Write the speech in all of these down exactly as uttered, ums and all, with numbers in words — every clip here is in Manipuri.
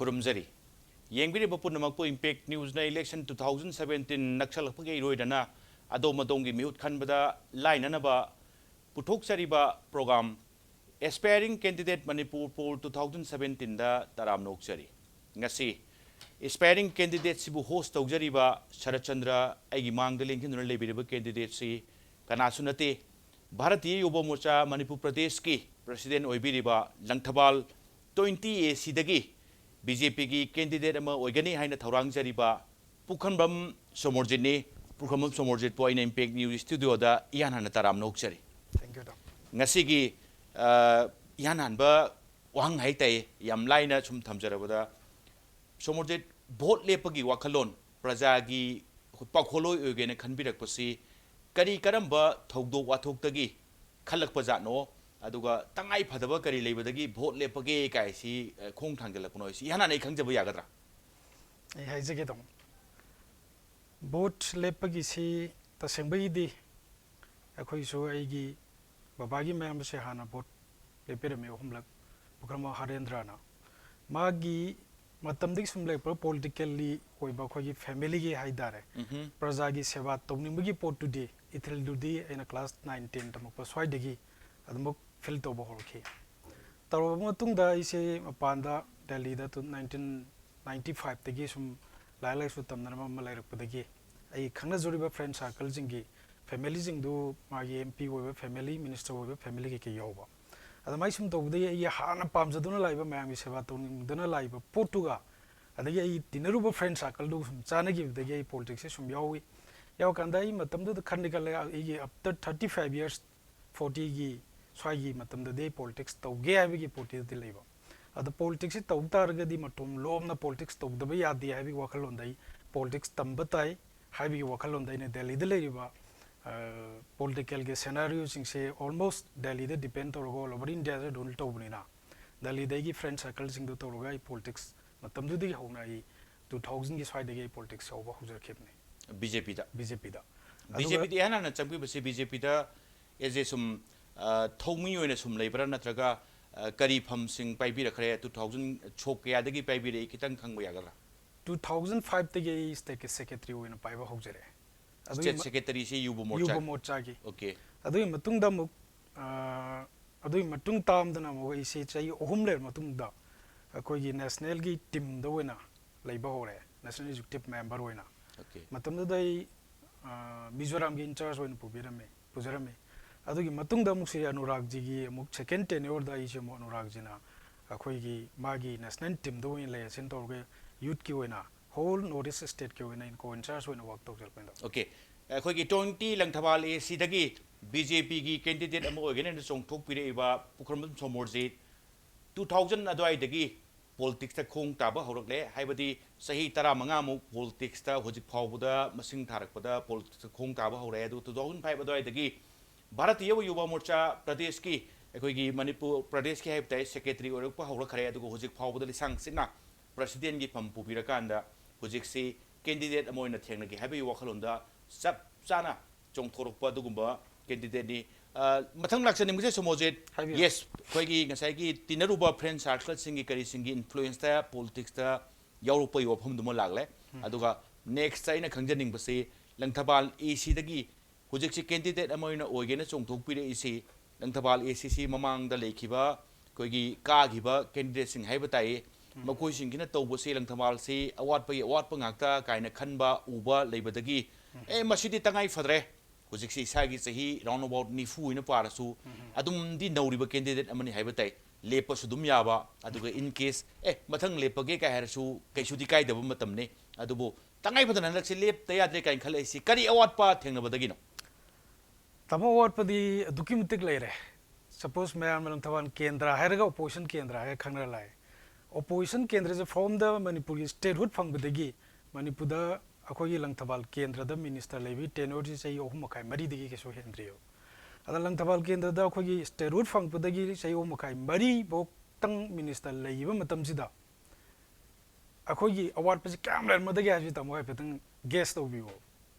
ꯈꯨꯔꯨꯝꯖꯔꯤ꯫ ꯌꯦꯡꯕꯤꯔꯤꯕ ꯄꯨꯝꯅꯃꯛꯄꯨ Impact Newsꯅ election two thousand seventeen ꯅꯛꯁꯜꯂꯛꯄꯒ ꯏꯔꯣꯏꯗꯅ ꯑꯗꯣꯝ ꯑꯗꯣꯝꯒꯤ ꯃꯤꯍꯨꯠ ꯈꯟꯕꯗ ꯂꯥꯏꯅꯅꯕ ꯄꯨꯊꯣꯛꯆꯔꯤꯕ program Aspiring Candidate Manipur Poll two thousand seventeenꯗ ꯇꯔꯥꯝꯅ ꯑꯣꯛꯆꯔꯤ꯫ ꯉꯁꯤ Aspiring Candidateꯁꯤꯕꯨ host ꯇꯧꯖꯔꯤꯕ ꯁꯔꯠꯆꯟꯗ꯭ꯔ, ꯑꯩꯒꯤ ꯃꯥꯡꯗ ꯂꯦꯡꯁꯤꯟꯗꯨꯅ ꯂꯩꯕꯤꯔꯤꯕ candidateꯁꯤ ꯀꯅꯥꯁꯨ ꯅꯠꯇꯦ, ꯚꯥꯔꯇꯤꯌ ꯌꯨꯕ ꯃꯣꯔꯆꯥ ꯃꯅꯤꯄꯨꯔ ꯄ꯭ꯔꯗꯦꯁꯀꯤ president ꯑꯣꯏꯕꯤꯔꯤꯕ Langthabal twenty A Cꯗꯒꯤ BJPꯒꯤ candidate ꯑꯃ ꯑꯣꯏꯒꯅꯤ ꯍꯥꯏꯅ ꯊꯧꯔꯥꯡꯖꯔꯤꯕ ꯄꯨꯈ꯭ꯔꯝꯕꯝ ꯁꯣꯃꯣꯔꯖꯤꯠꯅꯤ꯫ ꯄꯨꯈ꯭ꯔꯝꯕꯝ ꯁꯣꯃꯣꯔꯖꯤꯠꯄꯨ ꯑꯩꯅ Impact News studioꯗ ꯏꯍꯥꯟ ꯍꯥꯟꯅ ꯇꯔꯥꯝꯅ ꯑꯣꯛꯆꯔꯤ꯫ Thank you, ꯇꯥꯃꯣ꯫ ꯉꯁꯤꯒꯤ ꯑ, ꯏꯍꯥꯟ ꯍꯥꯟꯕ ꯋꯥꯍꯪ ꯍꯥꯏꯇꯥꯏ, ꯌꯥꯝ ꯂꯥꯏꯅ ꯁꯨꯝ ꯊꯝꯖꯔꯕꯗ, ꯁꯣꯃꯣꯔꯖꯤꯠ, vote ꯂꯦꯞꯄꯒꯤ ꯋꯥꯈꯜꯂꯣꯟ, ꯄ꯭ꯔꯖꯥꯒꯤ ꯄꯥꯎꯈꯣꯜꯂꯣꯏ ꯑꯣꯏꯒꯦꯅ ꯈꯟꯕꯤꯔꯛꯄꯁꯤ ꯀꯔꯤ ꯀꯔꯝꯕ ꯊꯧꯗꯣꯛ ꯋꯥꯊꯣꯛꯇꯒꯤ ꯈꯜꯂꯛꯄ ꯖꯥꯠꯅꯣ? ꯑꯗꯨꯒ ꯇꯉꯥꯏ ꯐꯗꯕ ꯀꯔꯤ ꯂꯩꯕꯗꯒꯤ vote ꯂꯦꯞꯄꯒꯦ ꯀꯥꯏꯁꯤ, ꯑ, ꯈꯣꯡ ꯊꯥꯡꯖꯜꯂꯛꯄꯅꯣ ꯍꯥꯏꯁꯤ ꯏꯍꯥꯟ ꯍꯥꯟꯅ ꯑꯩ ꯈꯪꯖꯕ ꯌꯥꯒꯗ꯭ꯔꯥ? ꯑꯩ ꯍꯥꯏꯖꯒꯦ, ꯇꯥꯃꯣ꯫ Vote ꯂꯦꯞꯄꯒꯤꯁꯤ ꯇꯁꯦꯡꯕꯒꯤꯗꯤ ꯑꯩꯈꯣꯏꯁꯨ, ꯑꯩꯒꯤ ꯕꯕꯥꯒꯤ ꯃꯌꯥꯝꯕꯁꯦ ꯍꯥꯟꯅ vote ꯂꯦꯞꯄꯤꯔꯝꯃꯤ ꯑꯍꯨꯝꯂꯛ, ꯄꯨꯈ꯭ꯔꯝꯕꯝ ꯍꯔꯦꯟꯗ꯭ꯔꯅ꯫ ꯃꯥꯒꯤ ꯃꯇꯝꯗꯒꯤ ꯁꯨꯝ ꯂꯩꯔꯛꯄ politically ꯑꯣꯏꯕ ꯑꯩꯈꯣꯏꯒꯤ familyꯒꯤ ꯍꯥꯏꯇꯥꯔꯦ, ꯎꯝꯍꯨꯝ꯫ ꯄ꯭ꯔꯖꯥꯒꯤ ꯁꯦꯕꯥ ꯇꯧꯅꯤꯡꯕꯒꯤ ꯄꯣꯠꯇꯨꯗꯤ, ꯏꯊꯤꯜꯗꯨꯗꯤ ꯑꯩꯅ class nine ten ꯇꯝꯃꯛꯄ ꯁ꯭ꯋꯥꯏꯗꯒꯤ ꯑꯗꯨꯃꯛ feel ꯇꯧꯕ ꯍꯧꯔꯛꯈꯤ꯫ ꯇꯧꯔꯕ ꯃꯇꯨꯡꯗ ꯑꯩꯁꯦ ꯃꯄꯥꯟꯗ ꯗꯦꯜꯂꯤꯗ ꯇꯨ-, nineteen ninety fiveꯇꯒꯤ ꯁꯨꯝ ꯂꯥꯏꯔꯤꯛ ꯂꯥꯏꯁꯨ ꯇꯝꯅꯅꯕ ꯑꯃ ꯂꯩꯔꯛꯄꯗꯒꯤ ꯑꯩ ꯈꯪꯅꯖꯔꯤꯕ friend circleꯁꯤꯡꯒꯤ familyꯁꯤꯡꯗꯨ ꯃꯥꯒꯤ MP ꯑꯣꯏꯕ family, minister ꯑꯣꯏꯕ family ꯀꯩꯀꯩ ꯌꯥꯎꯕ꯫ ꯑꯗꯨꯃꯥꯏꯅ ꯁꯨꯝ ꯇꯧꯕꯗꯒꯤ ꯑꯩꯒꯤ ꯍꯥꯟꯅ ꯄꯥꯝꯖꯗꯨꯅ ꯂꯥꯛꯏꯕ, ꯃꯌꯥꯝꯒꯤ ꯁꯦꯕꯥ ꯇꯧꯅꯤꯡꯗꯅ ꯂꯥꯛꯏꯕ ꯄꯣꯠꯇꯨꯒ, ꯑꯗꯒꯤ ꯑꯩ ꯇꯤꯟꯅꯔꯨꯕ friend circleꯗꯨꯒ ꯁꯨꯝ ꯆꯥꯟꯅꯈꯤꯕꯗꯒꯤ ꯑꯩ politicsꯁꯦ ꯁꯨꯝ ꯌꯥꯎꯏ꯫ ꯌꯥꯎꯔꯀꯥꯟꯗ ꯑꯩ ꯃꯇꯝꯗꯨꯗ ꯈꯟꯗꯤ ꯈꯜꯂꯦ, ꯑꯩꯒꯤ after thirty five years, fortyꯒꯤ ꯁ꯭ꯋꯥꯏꯒꯤ ꯃꯇꯝꯗꯗꯤ ꯑꯩ politics ꯇꯧꯒꯦ ꯍꯥꯏꯕꯒꯤ ꯄꯣꯠꯇꯨꯗꯤ ꯂꯩꯕ꯫ ꯑꯗꯣ politicsꯁꯤ ꯇꯧ ꯇꯥꯔꯒꯗꯤ ꯃꯇꯣꯝ ꯂꯣꯝꯅ politics ꯇꯧꯗꯕ ꯌꯥꯗꯦ ꯍꯥꯏꯕꯒꯤ ꯋꯥꯈꯜꯂꯣꯟꯗ ꯑꯩ politics ꯇꯝꯕ ꯇꯥꯏ ꯍꯥꯏꯕꯒꯤ ꯋꯥꯈꯜꯂꯣꯟꯗ ꯑꯩꯅ ꯗꯦꯜꯂꯤꯗ ꯂꯩꯔꯤꯕ, ꯑ, politicalꯒꯤ scenarioꯁꯤꯡꯁꯦ almost ꯗꯦꯜꯂꯤꯗ depend ꯇꯧꯔꯒ all over Indiaꯗ rule ꯇꯧꯕꯅꯤꯅ, ꯗꯦꯜꯂꯤꯗ ꯑꯩꯒꯤ friend circleꯁꯤꯡꯗꯣ ꯇꯧꯔꯒ ꯑꯩ politics ꯃꯇꯝꯗꯨꯗꯒꯤ ꯍꯧꯅ ꯑꯩ two thousandꯒꯤ ꯁ꯭ꯋꯥꯏꯗꯒꯤ ꯑꯩ politics ꯌꯥꯎꯕ ꯍꯧꯖꯔꯛꯈꯤꯕꯅꯤ꯫ BJPꯗ? BJPꯗ꯫ BJPꯗ ꯏꯍꯥꯟ ꯍꯥꯟꯅ ꯆꯪꯕꯤꯕꯁꯤ BJPꯗ as a ꯁꯨꯝ, ꯑ, ꯊꯧꯃꯤ ꯑꯣꯏꯅ ꯁꯨꯝ ꯂꯩꯕ꯭ꯔꯥ, ꯅꯠꯇ꯭ꯔꯒ ꯑ, ꯀꯔꯤ ꯐꯝꯁꯤꯡ ꯄꯥꯏꯕꯤꯔꯛꯈ꯭ꯔꯦ? Two thousand ꯁꯣꯛ ꯀꯌꯥꯗꯒꯤ ꯄꯥꯏꯕꯤꯔꯛꯏ? ꯈꯤꯇꯪ ꯈꯪꯕ ꯌꯥꯒꯗ꯭ꯔꯥ? Two thousand five ꯇꯒꯤ ꯑꯩ state ꯀꯤ secretary ꯑꯣꯏꯅ ꯄꯥꯏꯕ ꯍꯧꯖꯔꯛꯑꯦ꯫ ꯑꯗꯨꯒꯤ State ꯃ- secretary ꯁꯤ ꯌꯨꯕ ꯌꯨꯕ ꯃꯣꯔꯆꯥ? ꯃꯣꯔꯆꯥꯒꯤ꯫ Okay. ꯑꯗꯨꯒꯤ ꯃꯇꯨꯡꯗ ꯑꯃꯨꯛ ꯑ, ꯑꯗꯨꯒꯤ ꯃꯇꯨꯡ ꯇꯥꯝꯗꯅ ꯑꯃꯨꯛ ꯑꯩꯁꯦ ꯆꯍꯤ ꯑꯍꯨꯝ ꯂꯩꯔ ꯃꯇꯨꯡꯗ ꯑꯩꯈꯣꯏꯒꯤ national ꯒꯤ team ꯗ ꯑꯣꯏꯅ ꯂꯩꯕ ꯍꯧꯔꯦ, national executive member ꯑꯣꯏꯅ꯫ Okay. ꯃꯇꯝꯗꯨꯗ ꯑꯩ ꯑ, ꯃꯤꯖꯣꯔꯥꯝꯒꯤ in charge ꯑꯣꯏꯅ ꯄꯨꯕꯤꯔꯝꯃꯤ, ꯄꯨꯖꯔꯝꯃꯤ꯫ ꯑꯗꯨꯒꯤ ꯃꯇꯨꯡꯗ ꯑꯃꯨꯛ ꯁ꯭ꯔꯤ ꯑꯅꯨꯔꯥꯒ ꯖꯤꯒꯤ ꯑꯃꯨꯛ second tenure ꯗ ꯑꯩꯁꯦ ꯑꯃꯨꯛ ꯑꯅꯨꯔꯥꯒ ꯖꯤꯅ ꯑꯩꯈꯣꯏꯒꯤ ꯃꯥꯒꯤ national team ꯗ ꯑꯣꯏꯅ liaison ꯇꯧꯔꯒ youth ꯀꯤ ꯑꯣꯏꯅ whole North East state ꯀꯤ ꯑꯣꯏꯅ ꯑꯩꯅ co in charge ꯑꯣꯏꯅ work ꯇꯧꯖꯔꯛꯄꯅꯤꯗ꯫ Okay. ꯑꯩꯈꯣꯏꯒꯤ twenty ꯂꯪꯊꯕꯥꯜ A C ꯗꯒꯤ B J P ꯒꯤ candidate ꯑꯃ ꯑꯣꯏꯒꯅꯦꯅ ꯆꯣꯡꯊꯣꯛꯄꯤꯔꯛꯏꯕ ꯄꯨꯈ꯭ꯔꯝꯕꯝ ꯁꯣꯃꯣꯔꯖꯤꯠ, two thousand ꯑꯗꯨꯋꯥꯏꯗꯒꯤ politics ꯇ ꯈꯣꯡ ꯇꯥꯕ ꯍꯧꯔꯛꯂꯦ, ꯍꯥꯏꯕꯗꯤ ꯆꯍꯤ ꯇꯔꯥꯃꯉꯥ ꯃꯨꯛ politics ꯇ ꯍꯧꯖꯤꯛ ꯐꯥꯎꯕꯗ ꯃꯁꯤꯡ ꯊꯥꯔꯛꯄꯗ politics ꯇ ꯈꯣꯡ ꯇꯥꯕ ꯍꯧꯔꯛꯑꯦ꯫ ꯑꯗꯨꯒ two thousand five ꯑꯗꯨꯋꯥꯏꯗꯒꯤ ꯚꯥꯔꯇꯤꯌ ꯌꯨꯕ ꯃꯣꯔꯆꯥ ꯄ꯭ꯔꯗꯦꯁꯀꯤ, ꯑꯩꯈꯣꯏꯒꯤ ꯃꯅꯤꯄꯨꯔ ꯄ꯭ꯔꯗꯦꯁꯀꯤ ꯍꯥꯏꯕ ꯇꯥꯏ, secretary ꯑꯣꯏꯔꯛꯄ ꯍꯧꯔꯛꯈ꯭ꯔꯦ꯫ ꯑꯗꯨꯒ ꯍꯧꯖꯤꯛ ꯐꯥꯎꯕꯗ ꯂꯤꯁꯥꯡ ꯁꯤꯠꯅ president ꯒꯤ ꯐꯝ ꯄꯨꯕꯤꯔꯀꯥꯟꯗ ꯍꯧꯖꯤꯛꯁꯤ candidate ꯑꯃ ꯑꯣꯏꯅ ꯊꯦꯡꯅꯒꯦ ꯍꯥꯏꯕꯒꯤ ꯋꯥꯈꯜꯂꯣꯟꯗ ꯆꯞ ꯆꯥꯅ ꯆꯣꯡꯊꯣꯔꯛꯄ ꯑꯗꯨꯒꯨꯝꯕ candidate ꯅꯤ꯫ ꯑ, ꯃꯊꯪ ꯂꯥꯛꯆꯅꯤꯡꯕꯁꯦ ꯁꯣꯃꯣꯔꯖꯤꯠ, ꯍꯥꯏꯕꯤꯌꯨ꯫ Yes, ꯑꯩꯈꯣꯏꯒꯤ ꯉꯁꯥꯏꯒꯤ ꯇꯤꯟꯅꯔꯨꯕ friend circle ꯁꯤꯡꯒꯤ ꯀꯔꯤꯁꯤꯡꯒꯤ influence ꯇ politics ꯇ ꯌꯥꯎꯔꯛꯄꯒꯤ ꯋꯥꯐꯝꯗꯨꯃ ꯂꯥꯛꯂꯦ꯫ ꯑꯗꯨꯒ next ꯑꯩꯅ ꯈꯪꯖꯅꯤꯡꯕꯁꯤ ꯂꯪꯊꯕꯥꯜ A C ꯗꯒꯤ ꯍꯧꯖꯤꯛꯁꯤ candidate ꯑꯃ ꯑꯣꯏꯅ ꯑꯣꯏꯒꯦꯅ ꯆꯣꯡꯊꯣꯛꯄꯤꯔꯛꯏꯁꯤ, ꯂꯪꯊꯕꯥꯜ A C C ꯃꯃꯥꯡꯗ ꯂꯩꯈꯤꯕ ꯑꯩꯈꯣꯏꯒꯤ ꯀꯥꯈꯤꯕ candidate ꯁꯤꯡ ꯍꯥꯏꯕ ꯇꯥꯏꯌꯦ, ꯃꯈꯣꯏꯁꯤꯡꯁꯤꯅ ꯇꯧꯕꯁꯤ ꯂꯪꯊꯕꯥꯜꯁꯤ ꯑꯋꯥꯠꯄꯒꯤ ꯑꯋꯥꯠꯄ ꯉꯥꯛꯇ ꯀꯥꯏꯅ ꯈꯟꯕ ꯎꯕ ꯂꯩꯕꯗꯒꯤ, ꯑꯦ, ꯃꯁꯤꯗꯤ ꯇꯉꯥꯏ ꯐꯗ꯭ꯔꯦ, ꯍꯧꯖꯤꯛꯁꯤ ꯏꯁꯥꯒꯤ ꯆꯍꯤ round about ꯅꯤꯐꯨ ꯑꯣꯏꯅ ꯄꯥꯔꯁꯨ ꯑꯗꯨꯝꯗꯤ ꯅꯧꯔꯤꯕ candidate ꯑꯃꯅꯤ ꯍꯥꯏꯕ ꯇꯥꯏ, ꯂꯦꯞꯄꯁꯨ ꯑꯗꯨꯝ ꯌꯥꯕ, ꯑꯗꯨꯒ in case, ꯑꯦ, ꯃꯊꯪ ꯂꯦꯞꯄꯒꯦ ꯀꯥꯏ ꯍꯥꯏꯔꯁꯨ ꯀꯩꯁꯨꯗꯤ ꯀꯥꯏꯗꯕ ꯃꯇꯝꯅꯤ꯫ ꯑꯗꯨꯕꯨ ꯇꯉꯥꯏ ꯐꯗꯅ ꯍꯟꯗꯛꯁꯤ ꯂꯦꯞꯇ ꯌꯥꯗ꯭ꯔꯦ ꯀꯥꯏꯅ ꯈꯜꯂꯛꯏꯁꯤ ꯀꯔꯤ ꯑꯋꯥꯠꯄ ꯊꯦꯡꯅꯕꯗꯒꯤꯅꯣ? ꯇꯥꯃꯣ, ꯑꯋꯥꯠꯄꯗꯤ ꯑꯗꯨꯛꯀꯤ ꯃꯇꯤꯛ ꯂꯩꯔꯦ꯫ Suppose ꯃꯌꯥꯝꯅ ꯂꯪꯊꯕꯥꯜ ꯀꯦꯟꯗ꯭ꯔ ꯍꯥꯏꯔꯒ opposition ꯀꯦꯟꯗ꯭ꯔ ꯍꯥꯏꯔꯒ ꯈꯪꯅꯔ ꯂꯥꯛꯑꯦ꯫ Opposition ꯀꯦꯟꯗ꯭ꯔꯁꯦ from the ꯃꯅꯤꯄꯨꯔꯒꯤ statehood ꯐꯪꯕꯗꯒꯤ ꯃꯅꯤꯄꯨꯔꯗ ꯑꯩꯈꯣꯏꯒꯤ ꯂꯪꯊꯕꯥꯜ ꯀꯦꯟꯗ꯭ꯔꯗ minister ꯂꯩꯕꯒꯤ tenure ꯁꯤ ꯆꯍꯤ ꯑꯍꯨꯝ ꯃꯈꯥꯏ ꯃꯔꯤꯗꯒꯤ ꯀꯩꯁꯨ ꯍꯦꯟꯗ꯭ꯔꯤꯑꯕ꯫ ꯑꯗ ꯂꯪꯊꯕꯥꯜ ꯀꯦꯟꯗ꯭ꯔꯗ ꯑꯩꯈꯣꯏꯒꯤ statehood ꯐꯪꯉꯛꯄꯗꯒꯤ ꯆꯍꯤ ꯑꯍꯨꯝ ꯃꯈꯥꯏ ꯃꯔꯤꯐꯧꯇꯪ minister ꯂꯩꯈꯤꯕ ꯃꯇꯝꯁꯤꯗ ꯑꯩꯈꯣꯏꯒꯤ ꯑꯋꯥꯠꯄꯁꯤ ꯀꯌꯥꯝ ꯂꯩꯔꯝꯃꯗꯒꯦ ꯍꯥꯏꯕꯁꯤ ꯇꯥꯃꯣ ꯍꯥꯏꯐꯦꯠꯇꯪ guess ꯇꯧꯕꯤꯌꯣ꯫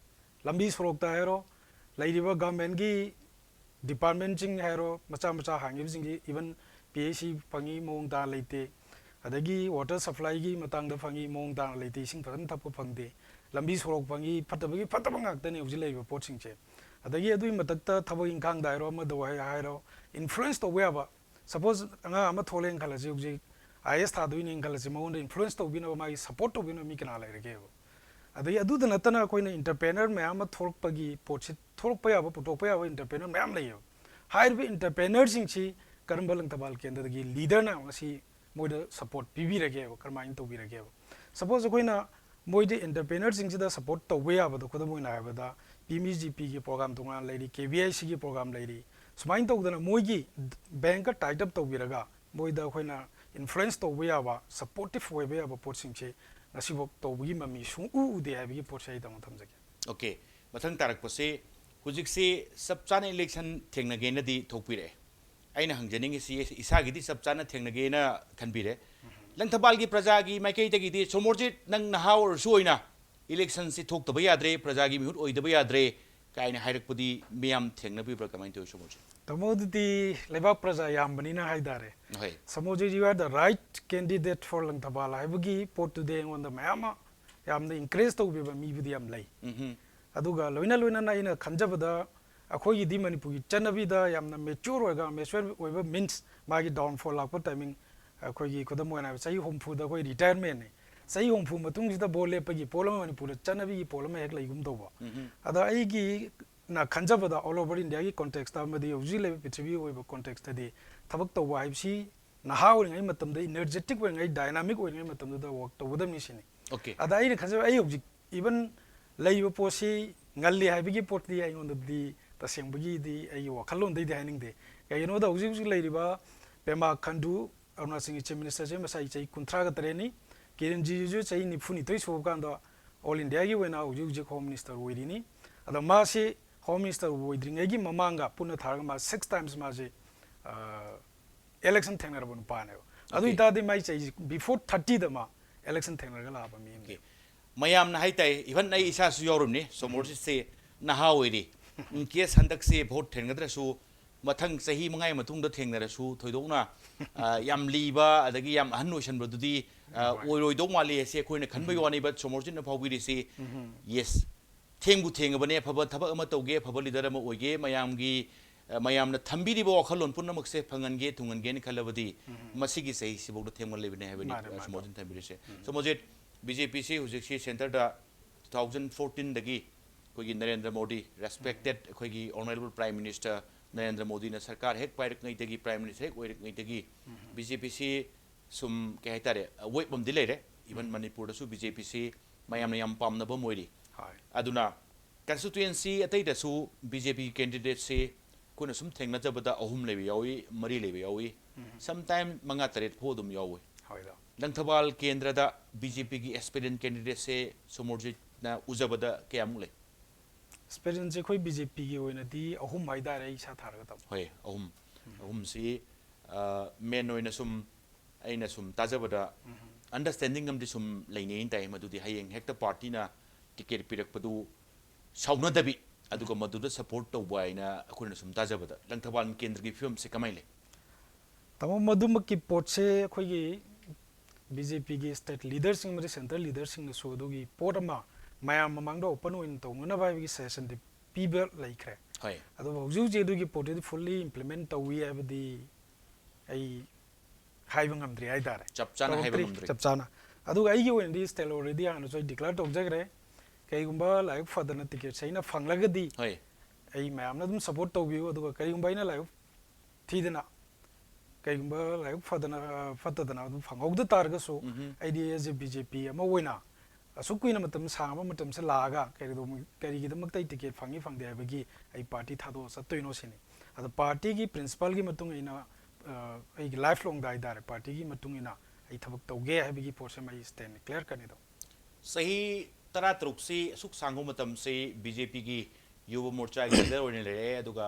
ꯂꯝꯕꯤ ꯁꯣꯔꯣꯛꯇ ꯍꯥꯏꯔꯣ, ꯂꯩꯔꯤꯕ government ꯀꯤ department ꯁꯤꯡ ꯍꯥꯏꯔꯣ, ꯃꯆꯥ ꯃꯆꯥ ꯍꯥꯡꯉꯤꯕꯁꯤꯡꯁꯤ, even ꯄꯤ ꯑꯩꯆ ꯁꯤ ꯐꯪꯉꯤ ꯃꯑꯣꯡ ꯇꯥꯅ ꯂꯩꯇꯦ, ꯑꯗꯒꯤ ꯋꯥꯇꯔ ꯁꯄ꯭ꯂꯥꯏꯒꯤ ꯃꯇꯥꯡꯗ ꯐꯪꯉꯤ ꯃꯑꯣꯡ ꯇꯥꯅ ꯂꯩꯇꯦ, ꯏꯁꯤꯡ ꯐꯖꯅ ꯊꯛꯄ ꯐꯪꯗꯦ, ꯂꯝꯕꯤ ꯁꯣꯔꯣꯛ ꯐꯪꯉꯤ, ꯐꯠꯇꯕꯒꯤ ꯐꯠꯇꯕ ꯉꯥꯛꯇꯅꯤ ꯍꯧꯖꯤꯛ ꯂꯩꯔꯤꯕ ꯄꯣꯠꯁꯤꯡꯁꯦ꯫ ꯑꯗꯒꯤ ꯑꯗꯨꯒꯤ ꯃꯊꯛꯇ ꯊꯕꯛ ꯏꯪꯈꯥꯡꯗ ꯍꯥꯏꯔꯣ, ꯑꯃꯗ ꯍꯥꯏꯔꯣ, ꯏꯟꯐ꯭ꯂꯨꯌꯦꯟꯁ ꯇꯧꯕ ꯌꯥꯕ, ꯁꯄꯣꯁ ꯑꯉꯥꯡ ꯑꯃ ꯊꯣꯛꯂꯛꯑꯦꯅ ꯈꯜꯂꯁꯤ, ꯍꯧꯖꯤꯛ ꯑꯥꯏ ꯑꯦꯁ ꯊꯥꯗꯣꯏꯅꯦꯅ ꯈꯜꯂꯁꯤ, ꯃꯉꯣꯟꯗ ꯏꯟꯐ꯭ꯂꯨꯌꯦꯟꯁ ꯇꯧꯕꯤꯅꯕ, ꯃꯥꯒꯤ ꯁꯄꯣꯔꯠ ꯇꯧꯕꯤꯅꯕ ꯃꯤ ꯀꯅꯥ ꯂꯩꯔꯒꯦꯕ? ꯑꯗꯒꯤ ꯑꯗꯨꯗ ꯅꯠꯇꯅ ꯑꯩꯈꯣꯏꯅ ꯏꯟꯇꯔꯄ꯭ꯔꯦꯅꯔ ꯃꯌꯥꯝ ꯑꯃ ꯊꯣꯛꯂꯛꯄꯒꯤ ꯄꯣꯠꯁꯤ, ꯊꯣꯛꯂꯛꯄ ꯌꯥꯕ, ꯄꯨꯊꯣꯛꯄ ꯌꯥꯕ ꯏꯟꯇꯔꯄ꯭ꯔꯦꯅꯔ ꯃꯌꯥꯝ ꯂꯩꯌꯦꯕ꯫ ꯍꯥꯏꯔꯤꯕ ꯏꯟꯇꯔꯄ꯭ꯔꯦꯅꯔꯁꯤꯡꯁꯤ ꯀꯔꯝꯕ ꯂꯪꯊꯕꯥꯜ ꯀꯦꯟꯗ꯭ꯔꯗꯒꯤ ꯂꯤꯗꯔꯅ ꯉꯁꯤ ꯃꯣꯏꯗ ꯁꯄꯣꯔꯠ ꯄꯤꯕꯤꯔꯒꯦꯕ, ꯀꯔꯝꯍꯥꯏꯅ ꯇꯧꯕꯤꯔꯒꯦꯕ? ꯁꯄꯣꯁ ꯑꯩꯈꯣꯏꯅ ꯃꯣꯏꯗ ꯏꯟꯇꯔꯄ꯭ꯔꯦꯅꯔꯁꯤꯡꯁꯤꯗ ꯁꯄꯣꯔꯠ ꯇꯧꯕ ꯌꯥꯕꯗꯣ, ꯈꯨꯗꯝ ꯑꯣꯏꯅ ꯍꯥꯏꯔꯕꯗ, ꯄꯤ ꯑꯦꯝ ꯏ ꯖꯤ ꯄꯤꯒꯤ ꯄ꯭ꯔꯣꯒ꯭ꯔꯥꯝ ꯇꯣꯉꯥꯟꯅ ꯂꯩꯔꯤ, ꯀꯦ ꯕꯤ ꯑꯥꯏ ꯁꯤꯒꯤ ꯄ꯭ꯔꯣꯒ꯭ꯔꯥꯝ ꯂꯩꯔꯤ, ꯁꯨꯃꯥꯏꯅ ꯇꯧꯗꯅ ꯃꯣꯏꯒꯤ ꯕꯦꯡꯛꯀ ꯇꯥꯏꯠ ꯑꯞ ꯇꯧꯕꯤꯔꯒ ꯃꯣꯏꯗ ꯑꯩꯈꯣꯏꯅ ꯏꯟꯐ꯭ꯂꯨꯌꯦꯟꯁ ꯇꯧꯕ ꯌꯥꯕ, ꯁꯄꯣꯔꯇꯤꯞ ꯑꯣꯏꯕ ꯌꯥꯕ ꯄꯣꯠꯁꯤꯡꯁꯦ ꯉꯁꯤꯐꯥꯎ ꯇꯧꯕꯒꯤ ꯃꯃꯤ ꯁꯨꯡꯎ ꯎꯗꯦ ꯍꯥꯏꯕꯒꯤ ꯄꯣꯠꯁꯦ ꯑꯩ ꯇꯥꯃꯣ ꯊꯝꯖꯒꯦ꯫ ꯑꯣꯀꯦ, ꯃꯊꯪ ꯇꯥꯔꯛꯄꯁꯤ ꯍꯧꯖꯤꯛꯁꯤ ꯆꯞ ꯆꯥꯅ ꯏꯂꯦꯛꯁꯟ ꯊꯦꯡꯅꯒꯦꯅꯗꯤ ꯊꯣꯛꯄꯤꯔꯛꯑꯦ꯫ ꯑꯩꯅ ꯍꯪꯖꯅꯤꯡꯉꯤꯁꯤ ꯏꯁꯥꯒꯤꯗꯤ ꯆꯞ ꯆꯥꯅ ꯊꯦꯡꯅꯒꯦꯅ ꯈꯟꯕꯤꯔꯦ꯫ ꯂꯪꯊꯕꯥꯜꯒꯤ ꯄ꯭ꯔꯖꯥꯒꯤ ꯃꯥꯏꯀꯩꯗꯒꯤꯗꯤ ꯁꯣꯃꯣꯔꯖꯤꯠ, ꯅꯪ ꯅꯍꯥ ꯑꯣꯏꯔꯁꯨ ꯑꯣꯏꯅ ꯏꯂꯦꯛꯁꯟꯁꯤ ꯊꯣꯛꯇꯕ ꯌꯥꯗ꯭ꯔꯦ, ꯄ꯭ꯔꯖꯥꯒꯤ ꯃꯤꯍꯨꯠ ꯑꯣꯏꯗꯕ ꯌꯥꯗ꯭ꯔꯦ ꯀꯥꯏꯅ ꯍꯥꯏꯔꯛꯄꯗꯤ ꯃꯤꯌꯥꯝ ꯊꯦꯡꯅꯕꯤꯕ꯭ꯔꯥ, ꯀꯃꯥꯏꯅ ꯇꯧꯋꯤ ꯁꯣꯃꯣꯔꯖꯤꯠ? ꯇꯥꯃꯣ, ꯑꯗꯨꯗꯤ ꯂꯩꯕꯥꯛ ꯄ꯭ꯔꯖꯥ ꯌꯥꯝꯕꯅꯤꯅ ꯍꯥꯏꯇꯥꯔꯦ꯫ ꯍꯣꯏ꯫ ꯁꯃꯣꯖꯤꯠ, you are the right candidate for Langthabal ꯍꯥꯏꯕꯒꯤ ꯄꯣꯠꯇꯨꯗꯤ ꯑꯩꯉꯣꯟꯗ ꯃꯌꯥꯝ ꯑꯃ ꯌꯥꯝꯅ ꯏꯟꯀꯔꯦꯖ ꯇꯧꯕꯤꯕ ꯃꯤꯕꯨꯗꯤ ꯌꯥꯝ ꯂꯩ꯫ ꯎꯝꯍꯨꯝ꯫ ꯑꯗꯨꯒ ꯂꯣꯏꯅ ꯂꯣꯏꯅꯅ ꯑꯩꯅ ꯈꯟꯖꯕꯗ ꯑꯩꯈꯣꯏꯒꯤꯗꯤ ꯃꯅꯤꯄꯨꯔꯒꯤ ꯆꯠꯅꯕꯤꯗ ꯌꯥꯝꯅ ꯃꯦꯆ꯭ꯌꯣꯔ ꯑꯣꯏꯔꯒ, ꯃꯦꯆ꯭ꯌꯣꯔ ꯑꯣꯏꯕ ꯃꯤꯟꯁ ꯃꯥꯒꯤ ꯗꯥꯎꯟꯐꯣꯜ ꯂꯥꯛꯄ ꯇꯥꯏꯃꯤꯡ, ꯑꯩꯈꯣꯏꯒꯤ ꯈꯨꯗꯝ ꯑꯣꯏꯅ ꯍꯥꯏꯕ ꯆꯍꯤ ꯍꯨꯝꯐꯨꯗ ꯑꯩꯈꯣꯏ ꯔꯤꯇꯥꯌꯔꯃꯦꯟꯅꯤ꯫ ꯆꯍꯤ ꯍꯨꯝꯐꯨ ꯃꯇꯨꯡꯁꯤꯗ ꯚꯣꯠ ꯂꯦꯞꯄꯒꯤ ꯄꯣꯠ ꯑꯃ ꯃꯅꯤꯄꯨꯔꯗ ꯆꯠꯅꯕꯤꯒꯤ ꯄꯣꯠ ꯑꯃ ꯍꯦꯛ ꯂꯩꯒꯨꯝ ꯇꯧꯕ꯫ ꯎꯝꯍꯨꯝ꯫ ꯑꯗ ꯑꯩꯒꯤꯅ ꯈꯟꯖꯕꯗ ꯑꯣꯜ ꯑꯣꯚꯔ ꯏꯟꯗꯤꯌꯥꯒꯤ ꯀꯣꯟꯇꯦꯛꯁꯇ ꯑꯃꯗꯤ ꯍꯧꯖꯤꯛ ꯂꯩꯕ ꯄ꯭ꯔꯤꯊꯤꯕꯤ ꯑꯣꯏꯕ ꯀꯣꯟꯇꯦꯛꯁꯇꯗꯤ ꯊꯕꯛ ꯇꯧꯕ ꯍꯥꯏꯕꯁꯤ ꯅꯍꯥ ꯑꯣꯏꯔꯤꯉꯩ ꯃꯇꯝꯗ, ꯏꯅꯔꯖꯦꯇꯤꯛ ꯑꯣꯏꯔꯤꯉꯩ, ꯗꯥꯏꯅꯥꯃꯤꯛ ꯑꯣꯏꯔꯤꯉꯩ ꯃꯇꯝꯗꯨꯗ ꯋꯥꯛ ꯇꯧꯒꯗꯕꯅꯤ ꯁꯤꯅꯤ꯫ ꯑꯣꯀꯦ꯫ ꯑꯗ ꯑꯩꯅ ꯈꯟꯖꯕ, ꯑꯩ ꯍꯧꯖꯤꯛ ꯏꯚꯟ ꯂꯩꯔꯤꯕ ꯄꯣꯠꯁꯤ ꯉꯜꯂꯤ ꯍꯥꯏꯕꯒꯤ ꯄꯣꯠꯇꯤ ꯑꯩꯉꯣꯟꯗꯗꯤ ꯇꯁꯦꯡꯕꯒꯤꯗꯤ ꯑꯩꯒꯤ ꯋꯥꯈꯜꯂꯣꯟꯗꯩꯗꯤ ꯍꯥꯏꯅꯤꯡꯗꯦ꯫ ꯀꯩꯒꯤꯅꯣꯗ ꯍꯧꯖꯤꯛ ꯍꯧꯖꯤꯛ ꯂꯩꯔꯤꯕ ꯄꯦꯃꯥ ꯈꯟꯗꯨ, ꯑꯔꯨꯅꯥꯆꯜꯒꯤ ꯆꯤꯐ ꯃꯤꯅꯤꯁꯇꯔꯁꯦ ꯃꯁꯥꯒꯤ ꯆꯍꯤ ꯀꯨꯟꯊ꯭ꯔꯥꯒ ꯇꯔꯦꯠꯅꯤ꯫ ꯀꯤꯔꯟ ꯔꯤꯖꯤꯖꯨ ꯆꯍꯤ ꯅꯤꯐꯨ ꯅꯤꯊꯣꯏ ꯁꯨꯕ ꯀꯥꯟꯗ ꯑꯣꯜ ꯏꯟꯗꯤꯌꯥꯒꯤ ꯑꯣꯏꯅ ꯍꯧꯖꯤꯛ ꯍꯧꯖꯤꯛ ꯍꯣꯝ ꯃꯤꯅꯤꯁꯇꯔ ꯑꯣꯏꯔꯤꯅꯤ꯫ ꯑꯗ ꯃꯥꯁꯤ ꯍꯣꯝ ꯃꯤꯅꯤꯁꯇꯔ ꯑꯣꯏꯗ꯭ꯔꯤꯉꯩꯒꯤ ꯃꯃꯥꯡꯒ ꯄꯨꯟꯅ ꯊꯥꯔꯒ ꯃꯥ ꯁꯤꯛꯁ ꯇꯥꯏꯝꯁ ꯃꯥꯁꯤ, ꯑ, ꯏꯂꯦꯛꯁꯟ ꯊꯦꯡꯅꯔꯕ ꯅꯨꯄꯥꯅꯦꯕ꯫ ꯑꯗꯨ ꯑꯣꯀꯦ꯫ ꯑꯣꯏꯇꯥꯔꯗꯤ ꯃꯥꯏ ꯆꯍꯤ ꯕꯤꯐꯣꯔ ꯊꯥꯔꯇꯤꯗ ꯃꯥ ꯏꯂꯦꯛꯁꯟ ꯊꯦꯡꯅꯔꯒ ꯂꯥꯛꯑꯕ ꯃꯤ ꯑꯃꯅꯤ꯫ ꯑꯣꯀꯦ꯫ ꯃꯌꯥꯝꯅ ꯍꯥꯏ ꯇꯥꯏ, ꯏꯚꯟ ꯑꯩ ꯏꯁꯥꯁꯨ ꯌꯥꯎꯔꯤꯕꯅꯤ, ꯁꯣꯃꯣꯔꯖꯤꯠꯁꯦ ꯅꯍꯥ ꯑꯣꯏꯔꯤ꯫ ꯏꯟ ꯀꯦꯁ ꯍꯟꯗꯛꯁꯦ ꯚꯣꯠ ꯊꯦꯡꯅꯗ꯭ꯔꯁꯨ ꯃꯊꯪ ꯆꯍꯤ ꯃꯉꯥꯒꯤ ꯃꯇꯨꯡꯗ ꯊꯦꯡꯅꯔꯁꯨ ꯊꯣꯏꯗꯣꯛꯅ, ꯑ, ꯌꯥꯝ ꯂꯤꯕ ꯑꯗꯒꯤ ꯌꯥꯝ ꯑꯍꯟ ꯑꯣꯏꯁꯟꯕꯗꯨꯗꯤ, ꯑ, ꯍꯣꯏ꯫ ꯑꯣꯏꯔꯣꯏꯗꯧ ꯃꯥꯜꯂꯤ ꯍꯥꯏꯁꯦ ꯑꯩꯈꯣꯏꯅ ꯈꯟꯕꯒꯤ ꯎꯝ꯫ ꯋꯥꯅꯦꯕ, ꯁꯣꯃꯣꯔꯖꯤꯠꯅ ꯐꯥꯎꯕꯤꯔꯤꯁꯤ꯫ ꯎꯝ꯫ Yes, ꯊꯦꯡꯕꯨ ꯊꯦꯡꯉꯕꯅꯦ, ꯑꯐꯕ ꯊꯕꯛ ꯑꯃ ꯇꯧꯒꯦ, ꯑꯐꯕ leader ꯑꯃ ꯑꯣꯏꯒꯦ, ꯃꯌꯥꯝꯒꯤ, ꯑ, ꯃꯌꯥꯝꯅ ꯊꯝꯕꯤꯔꯤꯕ ꯋꯥꯈꯜꯂꯣꯟ ꯄꯨꯝꯅꯃꯛꯁꯦ ꯐꯪꯍꯟꯒꯦ, ꯊꯨꯡꯍꯟꯒꯦꯅ ꯈꯜꯂꯕꯗꯤ ꯎꯝ꯫ ꯃꯁꯤꯒꯤ ꯆꯍꯤꯁꯤꯐꯥꯎꯗ ꯊꯦꯡꯃꯜꯂꯤꯕꯅꯦ ꯍꯥꯏꯕꯅꯤ, ꯃꯥꯅꯦ, ꯑ, ꯃꯥꯅꯦ꯫ ꯁꯣꯃꯣꯔꯖꯤꯠꯅ ꯊꯝꯕꯤꯔꯤꯁꯦ꯫ ꯎꯝ꯫ ꯁꯣꯃꯣꯔꯖꯤꯠ, BJPꯁꯤ ꯍꯧꯖꯤꯛꯁꯤ centreꯗ two thousand fourteenꯗꯒꯤ ꯑꯩꯈꯣꯏꯒꯤ ꯅꯔꯦꯟꯗ꯭ꯔ ꯃꯣꯗꯤ, respected ꯎꯝ꯫ ꯑꯩꯈꯣꯏꯒꯤ honourable Prime Minister ꯅꯔꯦꯟꯗ꯭ꯔ ꯃꯣꯗꯤꯅ ꯁꯔꯀꯥꯔ ꯍꯦꯛ ꯄꯥꯏꯔꯛꯉꯩꯗꯒꯤ, Prime Minister ꯍꯦꯛ ꯑꯣꯏꯔꯛꯉꯩꯗꯒꯤ ꯎꯝ꯫ BJPꯁꯤ ꯁꯨꯝ, ꯀꯩ ꯍꯥꯏꯇꯥꯔꯦ, wave ꯑꯃꯗꯤ ꯂꯩꯔꯦ꯫ Even ꯎꯝ꯫ ꯃꯅꯤꯄꯨꯔꯗꯁꯨ BJPꯁꯤ ꯃꯌꯥꯝꯅ ꯌꯥꯝ ꯄꯥꯝꯅꯕ ꯑꯃ ꯑꯣꯏꯔꯤ꯫ ꯍꯣꯏ꯫ ꯑꯗꯨꯅ constituency ꯑꯇꯩꯗꯁꯨ BJP candidateꯁꯤ ꯑꯩꯈꯣꯏꯅ ꯁꯨꯝ ꯊꯦꯡꯅꯖꯕꯗ ꯑꯍꯨꯝ ꯂꯩꯕ ꯌꯥꯎꯏ, ꯃꯔꯤ ꯂꯩꯕ ꯌꯥꯎꯏ, ꯎꯝ꯫ Sometime ꯃꯉꯥ ꯇꯔꯦꯠ ꯐꯥꯎ ꯑꯗꯨꯝ ꯌꯥꯎꯏ꯫ ꯍꯣꯏꯗ꯫ ꯂꯪꯊꯕꯥꯜ ꯀꯦꯟꯗ꯭ꯔꯗ BJPꯒꯤ aspirant candidateꯁꯦ ꯁꯣꯃꯣꯔꯖꯤꯠꯅ ꯎꯖꯕꯗ ꯀꯌꯥꯃꯨꯛ ꯂꯩ? Aspirantꯁꯦ ꯑꯩꯈꯣꯏ BJPꯒꯤ ꯑꯣꯏꯅꯗꯤ ꯑꯍꯨꯝ ꯍꯥꯏꯇꯥꯔꯦ, ꯑꯩ ꯏꯁꯥ ꯊꯥꯔꯒ ꯇꯝ꯫ ꯍꯣꯏ, ꯑꯍꯨꯝ꯫ ꯎꯝ꯫ ꯑꯍꯨꯝꯁꯤ, ꯑ, main ꯑꯣꯏꯅ ꯁꯨꯝ ꯑꯩꯅ ꯁꯨꯝ ꯇꯥꯖꯕꯗ ꯎꯝ꯫ Understanding ꯑꯃꯗꯤ ꯁꯨꯝ ꯂꯩꯅꯩꯅ ꯇꯥꯏ, ꯃꯗꯨꯗꯤ ꯍꯌꯦꯡ ꯍꯦꯛꯇ partyꯅ ticket ꯄꯤꯔꯛꯄꯗꯨ ꯁꯥꯎꯅꯗꯕꯤ, ꯑꯗꯨꯒ ꯎꯝ꯫ ꯃꯗꯨꯗ support ꯇꯧꯕ ꯍꯥꯏꯅ ꯑꯩꯈꯣꯏꯅ ꯁꯨꯝ ꯇꯥꯖꯕꯗ ꯂꯪꯊꯕꯥꯜ ꯀꯦꯟꯗ꯭ꯔꯒꯤ ꯐꯤꯕꯝꯁꯦ ꯀꯃꯥꯏꯅ ꯂꯩ? ꯇꯥꯃꯣ, ꯃꯗꯨꯃꯛꯀꯤ ꯄꯣꯠꯁꯦ ꯑꯩꯈꯣꯏꯒꯤ BJPꯒꯤ state leaderꯁꯤꯡ ꯑꯃꯗꯤ central leaderꯁꯤꯡꯅꯁꯨ ꯑꯗꯨꯒꯤ ꯄꯣꯠ ꯑꯃ ꯃꯌꯥꯝ ꯃꯃꯥꯡꯗ open ꯑꯣꯏꯅ ꯇꯧꯅꯅꯕ ꯍꯥꯏꯕꯒꯤ suggestionꯗꯤ ꯄꯤꯕ ꯂꯩꯈ꯭ꯔꯦ꯫ ꯍꯣꯏ꯫ ꯑꯗꯨꯕꯨ ꯍꯧꯖꯤꯛ ꯍꯧꯖꯤꯛ ꯑꯗꯨꯒꯤ ꯄꯣꯠꯇꯨꯗꯤ fully implement ꯇꯧꯏ ꯍꯥꯏꯕꯗꯤ ꯑꯩ ꯍꯥꯏꯕ ꯉꯝꯗ꯭ꯔꯤ ꯍꯥꯏꯇꯥꯔꯦ꯫ ꯆꯞ ꯆꯥꯅ ꯍꯥꯏꯕ ꯇꯧꯔꯛꯇ꯭ꯔꯤ, ꯉꯝꯗ꯭ꯔꯤ꯫ ꯆꯞ ꯆꯥꯅ꯫ ꯑꯗꯨꯒ ꯑꯩꯒꯤ ꯑꯣꯏꯅꯗꯤ state already ꯍꯥꯟꯅꯁꯨ ꯑꯩ declare ꯇꯧꯖꯈ꯭ꯔꯦ꯫ ꯀꯩꯒꯨꯝꯕ ꯂꯥꯏꯕꯛ ꯐꯗꯅ ticketꯁꯦ ꯑꯩꯅ ꯐꯪꯂꯒꯗꯤ ꯍꯣꯏ꯫ ꯑꯩ ꯃꯌꯥꯝꯅ ꯑꯗꯨꯝ support ꯇꯧꯕꯤꯌꯨ, ꯑꯗꯨꯒ ꯀꯔꯤꯒꯨꯝꯕ ꯑꯩꯅ ꯂꯥꯏꯕꯛ ꯊꯤꯗꯅ, ꯀꯩꯒꯨꯝꯕ ꯂꯥꯏꯕꯛ ꯐꯗꯅ, ꯐꯠꯇꯗꯅ ꯑꯗꯨꯝ ꯐꯪꯍꯧꯗ ꯇꯥꯔꯒꯁꯨ, ꯎꯝꯍꯨꯝ꯫ ꯑꯩꯗꯤ as a BJP ꯑꯃ ꯑꯣꯏꯅ ꯑꯁꯨꯛ ꯀꯨꯏꯅ ꯃꯇꯝ ꯁꯥꯡꯕ ꯃꯇꯝꯁꯦ ꯂꯥꯛꯑꯒ ꯀꯔꯤꯒꯨꯝ-, ꯀꯔꯤꯒꯤꯗꯃꯛꯇ ꯑꯩ ticket ꯐꯪꯉꯤ ꯐꯪꯗꯦ ꯍꯥꯏꯕꯒꯤ ꯑꯩ party ꯊꯥꯗꯣꯛꯑ ꯆꯠꯇꯣꯏꯅꯣ ꯁꯤꯅꯤ꯫ ꯑꯗꯣ partyꯒꯤ principleꯒꯤ ꯃꯇꯨꯡ ꯏꯟꯅ, ꯑ, ꯑꯩꯒꯤ life longꯗ ꯍꯥꯏꯇꯥꯔꯦ, partyꯒꯤ ꯃꯇꯨꯡ ꯏꯟꯅ ꯑꯩ ꯊꯕꯛ ꯇꯧꯒꯦ ꯍꯥꯏꯕꯒꯤ ꯄꯣꯠꯁꯤꯃ ꯑꯩ stand clear ꯀꯅꯤꯗꯣ꯫ ꯆꯍꯤ ꯇꯔꯥꯇꯔꯨꯛꯁꯤ ꯑꯁꯨꯛ ꯁꯥꯡꯕ ꯃꯇꯝꯁꯤ BJPꯒꯤ ꯌꯨꯕ ꯃꯣꯔꯆꯥꯒꯤ leader ꯑꯣꯏꯅ ꯂꯩꯔꯛꯑꯦ, ꯑꯗꯨꯒ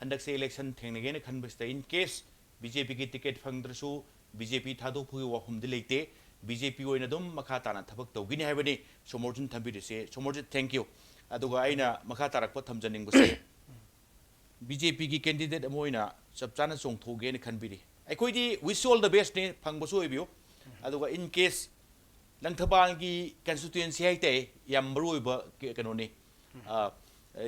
ꯍꯟꯗꯛꯁꯦ election ꯊꯦꯡꯅꯒꯦꯅ ꯈꯟꯕꯁꯤꯗ, in case BJPꯒꯤ ticket ꯐꯪꯗ꯭ꯔꯁꯨ, BJP ꯊꯥꯗꯣꯛꯄꯒꯤ ꯋꯥꯐꯝꯗꯤ ꯂꯩꯇꯦ, BJP ꯑꯣꯏꯅ ꯑꯗꯨꯝ ꯃꯈꯥ ꯇꯥꯅ ꯊꯕꯛ ꯇꯧꯒꯅꯤ ꯍꯥꯏꯕꯅꯤ ꯁꯣꯃꯣꯔꯖꯤꯠ ꯊꯝꯕꯤꯔꯤꯁꯦ꯫ Somorjit, thank you꯫ ꯑꯗꯨꯒ ꯑꯩꯅ ꯃꯈꯥ ꯇꯥꯔꯛꯄ ꯊꯝꯖꯅꯤꯡꯕꯁꯦ, ꯕꯤ ꯖꯦ ꯄꯤꯒꯤ ꯀꯦꯟꯗꯤꯗꯦꯠ ꯑꯃ ꯑꯣꯏꯅ ꯆꯞ ꯆꯥꯅ ꯆꯣꯡꯊꯣꯛꯒꯦꯅ ꯈꯟꯕꯤꯔꯤ꯫ ꯑꯩꯈꯣꯏꯗꯤ wish you all the bestꯅꯤ, ꯐꯪꯕꯁꯨ ꯑꯣꯏꯕꯤꯌꯨ꯫ ꯑꯗꯨꯒ in case ꯂꯪꯊꯕꯥꯜꯒꯤ ꯀꯟꯁꯇꯤꯇ꯭ꯋꯦꯟꯁꯤ ꯍꯥꯏꯇꯥꯔꯦ, ꯌꯥꯝ ꯃꯔꯨ ꯑꯣꯏꯕ ꯀ-, ꯀꯩꯅꯣꯅꯤ꯫ ꯑ,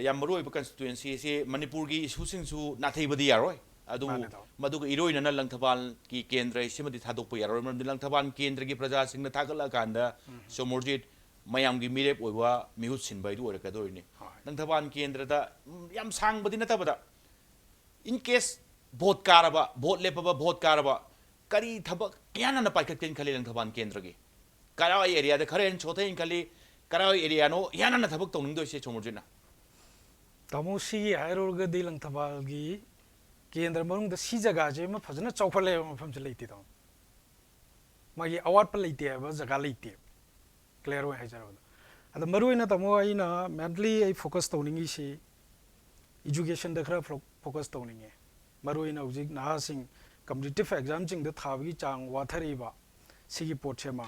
ꯌꯥꯝ ꯃꯔꯨ ꯑꯣꯏꯕ ꯀꯟꯁꯇꯤꯇ꯭ꯋꯦꯟꯁꯤ ꯑꯁꯤ ꯃꯅꯤꯄꯨꯔꯒꯤ ꯏꯁꯨꯁꯤꯡꯁꯨ ꯅꯥꯊꯩꯕꯗꯤ ꯌꯥꯔꯣꯏ꯫ ꯑꯗꯨꯕꯨ ꯃꯥꯅꯦ, ꯇꯥꯃꯣ꯫ ꯃꯗꯨꯒ ꯏꯔꯣꯏꯅꯅ ꯂꯪꯊꯕꯥꯜꯒꯤ ꯀꯦꯟꯗ꯭ꯔ ꯁꯤꯃꯗꯤ ꯊꯥꯗꯣꯛꯄ ꯌꯥꯔꯣꯏ꯫ ꯃꯔꯝꯗꯤ ꯂꯪꯊꯕꯥꯜ ꯀꯦꯟꯗ꯭ꯔꯒꯤ ꯄ꯭ꯔꯖꯥꯁꯤꯡꯅ ꯊꯥꯒꯠꯂꯛꯑꯀꯥꯟꯗ ꯆꯣꯃꯣꯔꯖꯤꯠ ꯃꯌꯥꯝꯒꯤ ꯃꯤꯔꯦꯞ ꯑꯣꯏꯕ ꯃꯤꯍꯨꯠ ꯁꯤꯟꯕ ꯍꯥꯏꯗꯨ ꯑꯣꯏꯔꯛꯀꯗꯧꯔꯤꯅꯤ꯫ ꯍꯣꯏ꯫ ꯂꯪꯊꯕꯥꯜ ꯀꯦꯟꯗ꯭ꯔꯗ, ꯎꯝ, ꯌꯥꯝ ꯁꯥꯡꯕꯗꯤ ꯅꯠꯇꯕꯗ, in case ꯚꯣꯠ ꯀꯥꯔꯕ, ꯚꯣꯠ ꯂꯦꯞꯄꯕ, ꯚꯣꯠ ꯀꯥꯔꯕ, ꯀꯔꯤ ꯊꯕꯛ ꯏꯍꯥꯟ ꯍꯥꯟꯅ ꯄꯥꯏꯈꯠꯀꯦꯅ ꯈꯜꯂꯤ ꯂꯪꯊꯕꯥꯜ ꯀꯦꯟꯗ꯭ꯔꯒꯤ? ꯀꯔꯥꯏ ꯑꯦꯔꯤꯌꯥꯗ ꯈꯔ ꯍꯦꯟꯅ ꯁꯣꯊꯩꯅ ꯈꯜꯂꯤ? ꯀꯔꯥꯏ ꯑꯦꯔꯤꯌꯥꯅꯣ ꯏꯍꯥꯟ ꯍꯥꯟꯅ ꯊꯕꯛ ꯇꯧꯅꯤꯡꯗꯣꯏꯁꯦ ꯁꯣꯃꯣꯔꯖꯤꯠꯅ? ꯇꯥꯃꯣ, ꯁꯤꯒꯤ ꯍꯥꯏꯔꯨꯔꯒꯗꯤ ꯂꯪꯊꯕꯥꯜꯒꯤ ꯀꯦꯟꯗ꯭ꯔ ꯃꯅꯨꯡꯗ ꯁꯤ ꯖꯒꯥꯁꯦ ꯑꯃ ꯐꯖꯅ ꯆꯥꯎꯈꯠꯂꯦ ꯍꯥꯏꯕ ꯃꯐꯝꯁꯦ ꯂꯩꯇꯦ, ꯇꯥꯃꯣ꯫ ꯃꯥꯒꯤ ꯑꯋꯥꯠꯄ ꯂꯩꯇꯦ ꯍꯥꯏꯕ ꯖꯒꯥ ꯂꯩꯇꯦ, clear ꯑꯣꯏꯅ ꯍꯥꯏꯖꯔꯕꯗ꯫ ꯑꯗꯣ ꯃꯔꯨ ꯑꯣꯏꯅ, ꯇꯥꯃꯣ, ꯑꯩꯅ mainly ꯑꯩ focus ꯇꯧꯅꯤꯡꯉꯤꯁꯤ educationꯗ ꯈꯔ fo-, focus ꯇꯧꯅꯤꯡꯉꯦ꯫ ꯃꯔꯨ ꯑꯣꯏꯅ ꯍꯧꯖꯤꯛ ꯅꯍꯥꯁꯤꯡ competitive examꯁꯤꯡꯗ ꯊꯥꯕꯒꯤ ꯆꯥꯡ ꯋꯥꯊꯔꯛꯏꯕ, ꯁꯤꯒꯤ ꯄꯣꯠꯁꯦ ꯑꯃ,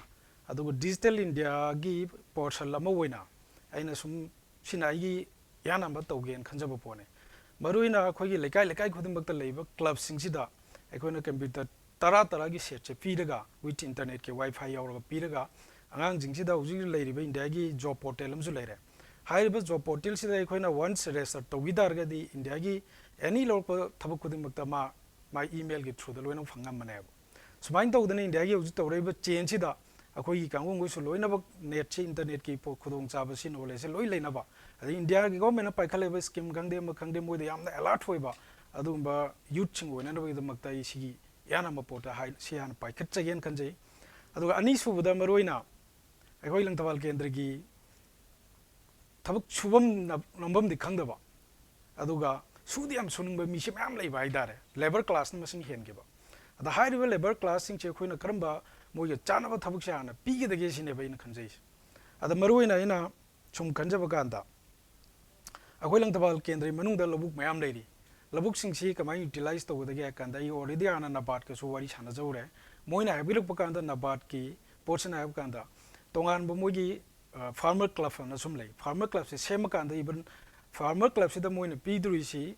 ꯑꯗꯨꯒ digital Indiaꯒꯤ portion ꯑꯃ ꯑꯣꯏꯅ ꯑꯩꯅ ꯁꯨꯝ, ꯁꯤꯅ ꯑꯩꯒꯤ ꯏꯍꯥꯟ ꯍꯥꯟꯕ ꯇꯧꯒꯦꯅ ꯈꯟꯖꯕ ꯄꯣꯠꯅꯤ꯫ ꯃꯔꯨ ꯑꯣꯏꯅ ꯑꯩꯈꯣꯏꯒꯤ ꯂꯩꯀꯥꯏ ꯂꯩꯀꯥꯏ ꯈꯨꯗꯤꯡꯃꯛꯇ ꯂꯩꯕ clubꯁꯤꯡꯁꯤꯗ ꯑꯩꯈꯣꯏꯅ computer ꯇꯔꯥ ꯇꯔꯥꯒꯤ setꯁꯦ ꯄꯤꯔꯒ, with internetꯀꯤ WiFi ꯌꯥꯎꯔꯒ ꯄꯤꯔꯒ, ꯑꯉꯥꯡꯁꯤꯡꯁꯤꯗ ꯍꯧꯖꯤꯛ ꯂꯩꯔꯤꯕ Indiaꯒꯤ job portal ꯑꯃꯁꯨ ꯂꯩꯔꯦ꯫ ꯍꯥꯏꯔꯤꯕ job portalꯁꯤꯗ ꯑꯩꯈꯣꯏꯅ once register ꯇꯧꯈꯤ ꯇꯥꯔꯒꯗꯤ, Indiaꯒꯤ any ꯂꯧꯔꯛꯄ ꯊꯕꯛ ꯈꯨꯗꯤꯡꯃꯛꯇ ꯃꯥ, ꯃꯥꯏ emailꯒꯤ throughꯗ ꯂꯣꯏꯅ ꯐꯪꯉꯝꯕꯅꯦꯕ꯫ ꯁꯨꯃꯥꯏꯅ ꯇꯧꯗꯅ Indiaꯒꯤ ꯍꯧꯖꯤꯛ ꯇꯧꯔꯛꯏꯕ changeꯁꯤꯗ ꯑꯩꯈꯣꯏꯒꯤ ꯀꯥꯡꯕꯨꯈꯩꯁꯨ ꯂꯣꯏꯅꯃꯛ netꯁꯤ, internetꯀꯤ ꯄꯣ-, ꯈꯨꯗꯣꯡꯆꯥꯕꯁꯤ, knowledgeꯁꯤ ꯂꯣꯏ ꯂꯩꯅꯕ, ꯑꯗꯩ Indiaꯒꯤ governmentꯅ ꯄꯥꯏꯈꯠꯂꯛꯏꯕ scheme ꯈꯪꯗꯦ, ꯑꯃ ꯈꯪꯗꯦ, ꯃꯣꯏꯗ ꯌꯥꯝꯅ alert ꯑꯣꯏꯕ ꯑꯗꯨꯒꯨꯝꯕ youthꯁꯤꯡ ꯑꯣꯏꯅꯅꯕꯒꯤꯗꯃꯛꯇ ꯑꯩ ꯁꯤꯒꯤ ꯏꯍꯥꯟ ꯍꯥꯟꯕ ꯄꯣꯠꯇ ꯍꯥꯏ-, ꯁꯤ ꯍꯥꯟꯅ ꯄꯥꯏꯈꯠꯆꯒꯦꯅ ꯈꯟꯖꯩ꯫ ꯑꯗꯨꯒ ꯑꯅꯤꯁꯨꯕꯗ, ꯃꯔꯨꯑꯣꯏꯅ ꯑꯩꯈꯣꯏ ꯂꯪꯊꯕꯥꯜ ꯀꯦꯟꯗ꯭ꯔꯒꯤ ꯊꯕꯛ ꯁꯨꯐꯝ ꯅ-, ꯅꯣꯝꯐꯝꯗꯤ ꯈꯪꯗꯕ, ꯑꯗꯨꯒ ꯁꯨꯗꯤ ꯌꯥꯝ ꯁꯨꯅꯤꯡꯕ ꯃꯤꯁꯦ ꯃꯌꯥꯝ ꯂꯩꯕ ꯍꯥꯏꯇꯥꯔꯦ, labour classꯅ ꯃꯁꯤꯡ ꯍꯦꯟꯈꯤꯕ꯫ ꯑꯗ ꯍꯥꯏꯔꯤꯕ labour classꯁꯤꯡꯁꯦ ꯑꯩꯈꯣꯏꯅ ꯀꯔꯝꯕ ꯃꯣꯏꯒ ꯆꯥꯅꯕ ꯊꯕꯛꯁꯦ ꯍꯥꯟꯅ ꯄꯤꯒꯗꯒꯦ ꯁꯤꯅꯦꯕ ꯑꯩꯅ ꯈꯟꯖꯩꯁꯦ꯫ ꯑꯗ ꯃꯔꯨꯑꯣꯏꯅ ꯑꯩꯅ ꯁꯨꯝ ꯈꯟꯖꯕ ꯀꯥꯟꯗ, ꯑꯩꯈꯣꯏ ꯂꯪꯊꯕꯥꯜ ꯀꯦꯟꯗ꯭ꯔꯒꯤ ꯃꯅꯨꯡꯗ ꯂꯧꯕꯨꯛ ꯃꯌꯥꯝ ꯂꯩꯔꯤ꯫ ꯂꯧꯕꯨꯛꯁꯤꯡꯁꯤ ꯀꯃꯥꯏꯅ utilize ꯇꯧꯒꯗꯒꯦ ꯍꯥꯏ ꯀꯥꯟꯗ, ꯑꯩ already ꯍꯥꯟꯅ NABARDꯀꯁꯨ ꯋꯥꯔꯤ ꯁꯥꯟꯅꯖꯧꯔꯦ꯫ ꯃꯣꯏꯅ ꯍꯥꯏꯕꯤꯔꯛꯄ ꯀꯥꯟꯗ, NABARDꯀꯤ ꯄꯣꯠꯁꯤꯅ ꯍꯥꯏꯕ ꯀꯥꯟꯗ, ꯇꯣꯉꯥꯟꯕ ꯃꯣꯏꯒꯤ, ꯑ, farmer club ꯑꯅ ꯁꯨꯝ ꯂꯩ꯫ Farmer clubꯁꯦ ꯁꯦꯝꯃꯀꯥꯟꯗ, even farmer clubꯁꯤꯗ ꯃꯣꯏꯅ ꯄꯤꯗꯣꯔꯤꯁꯤ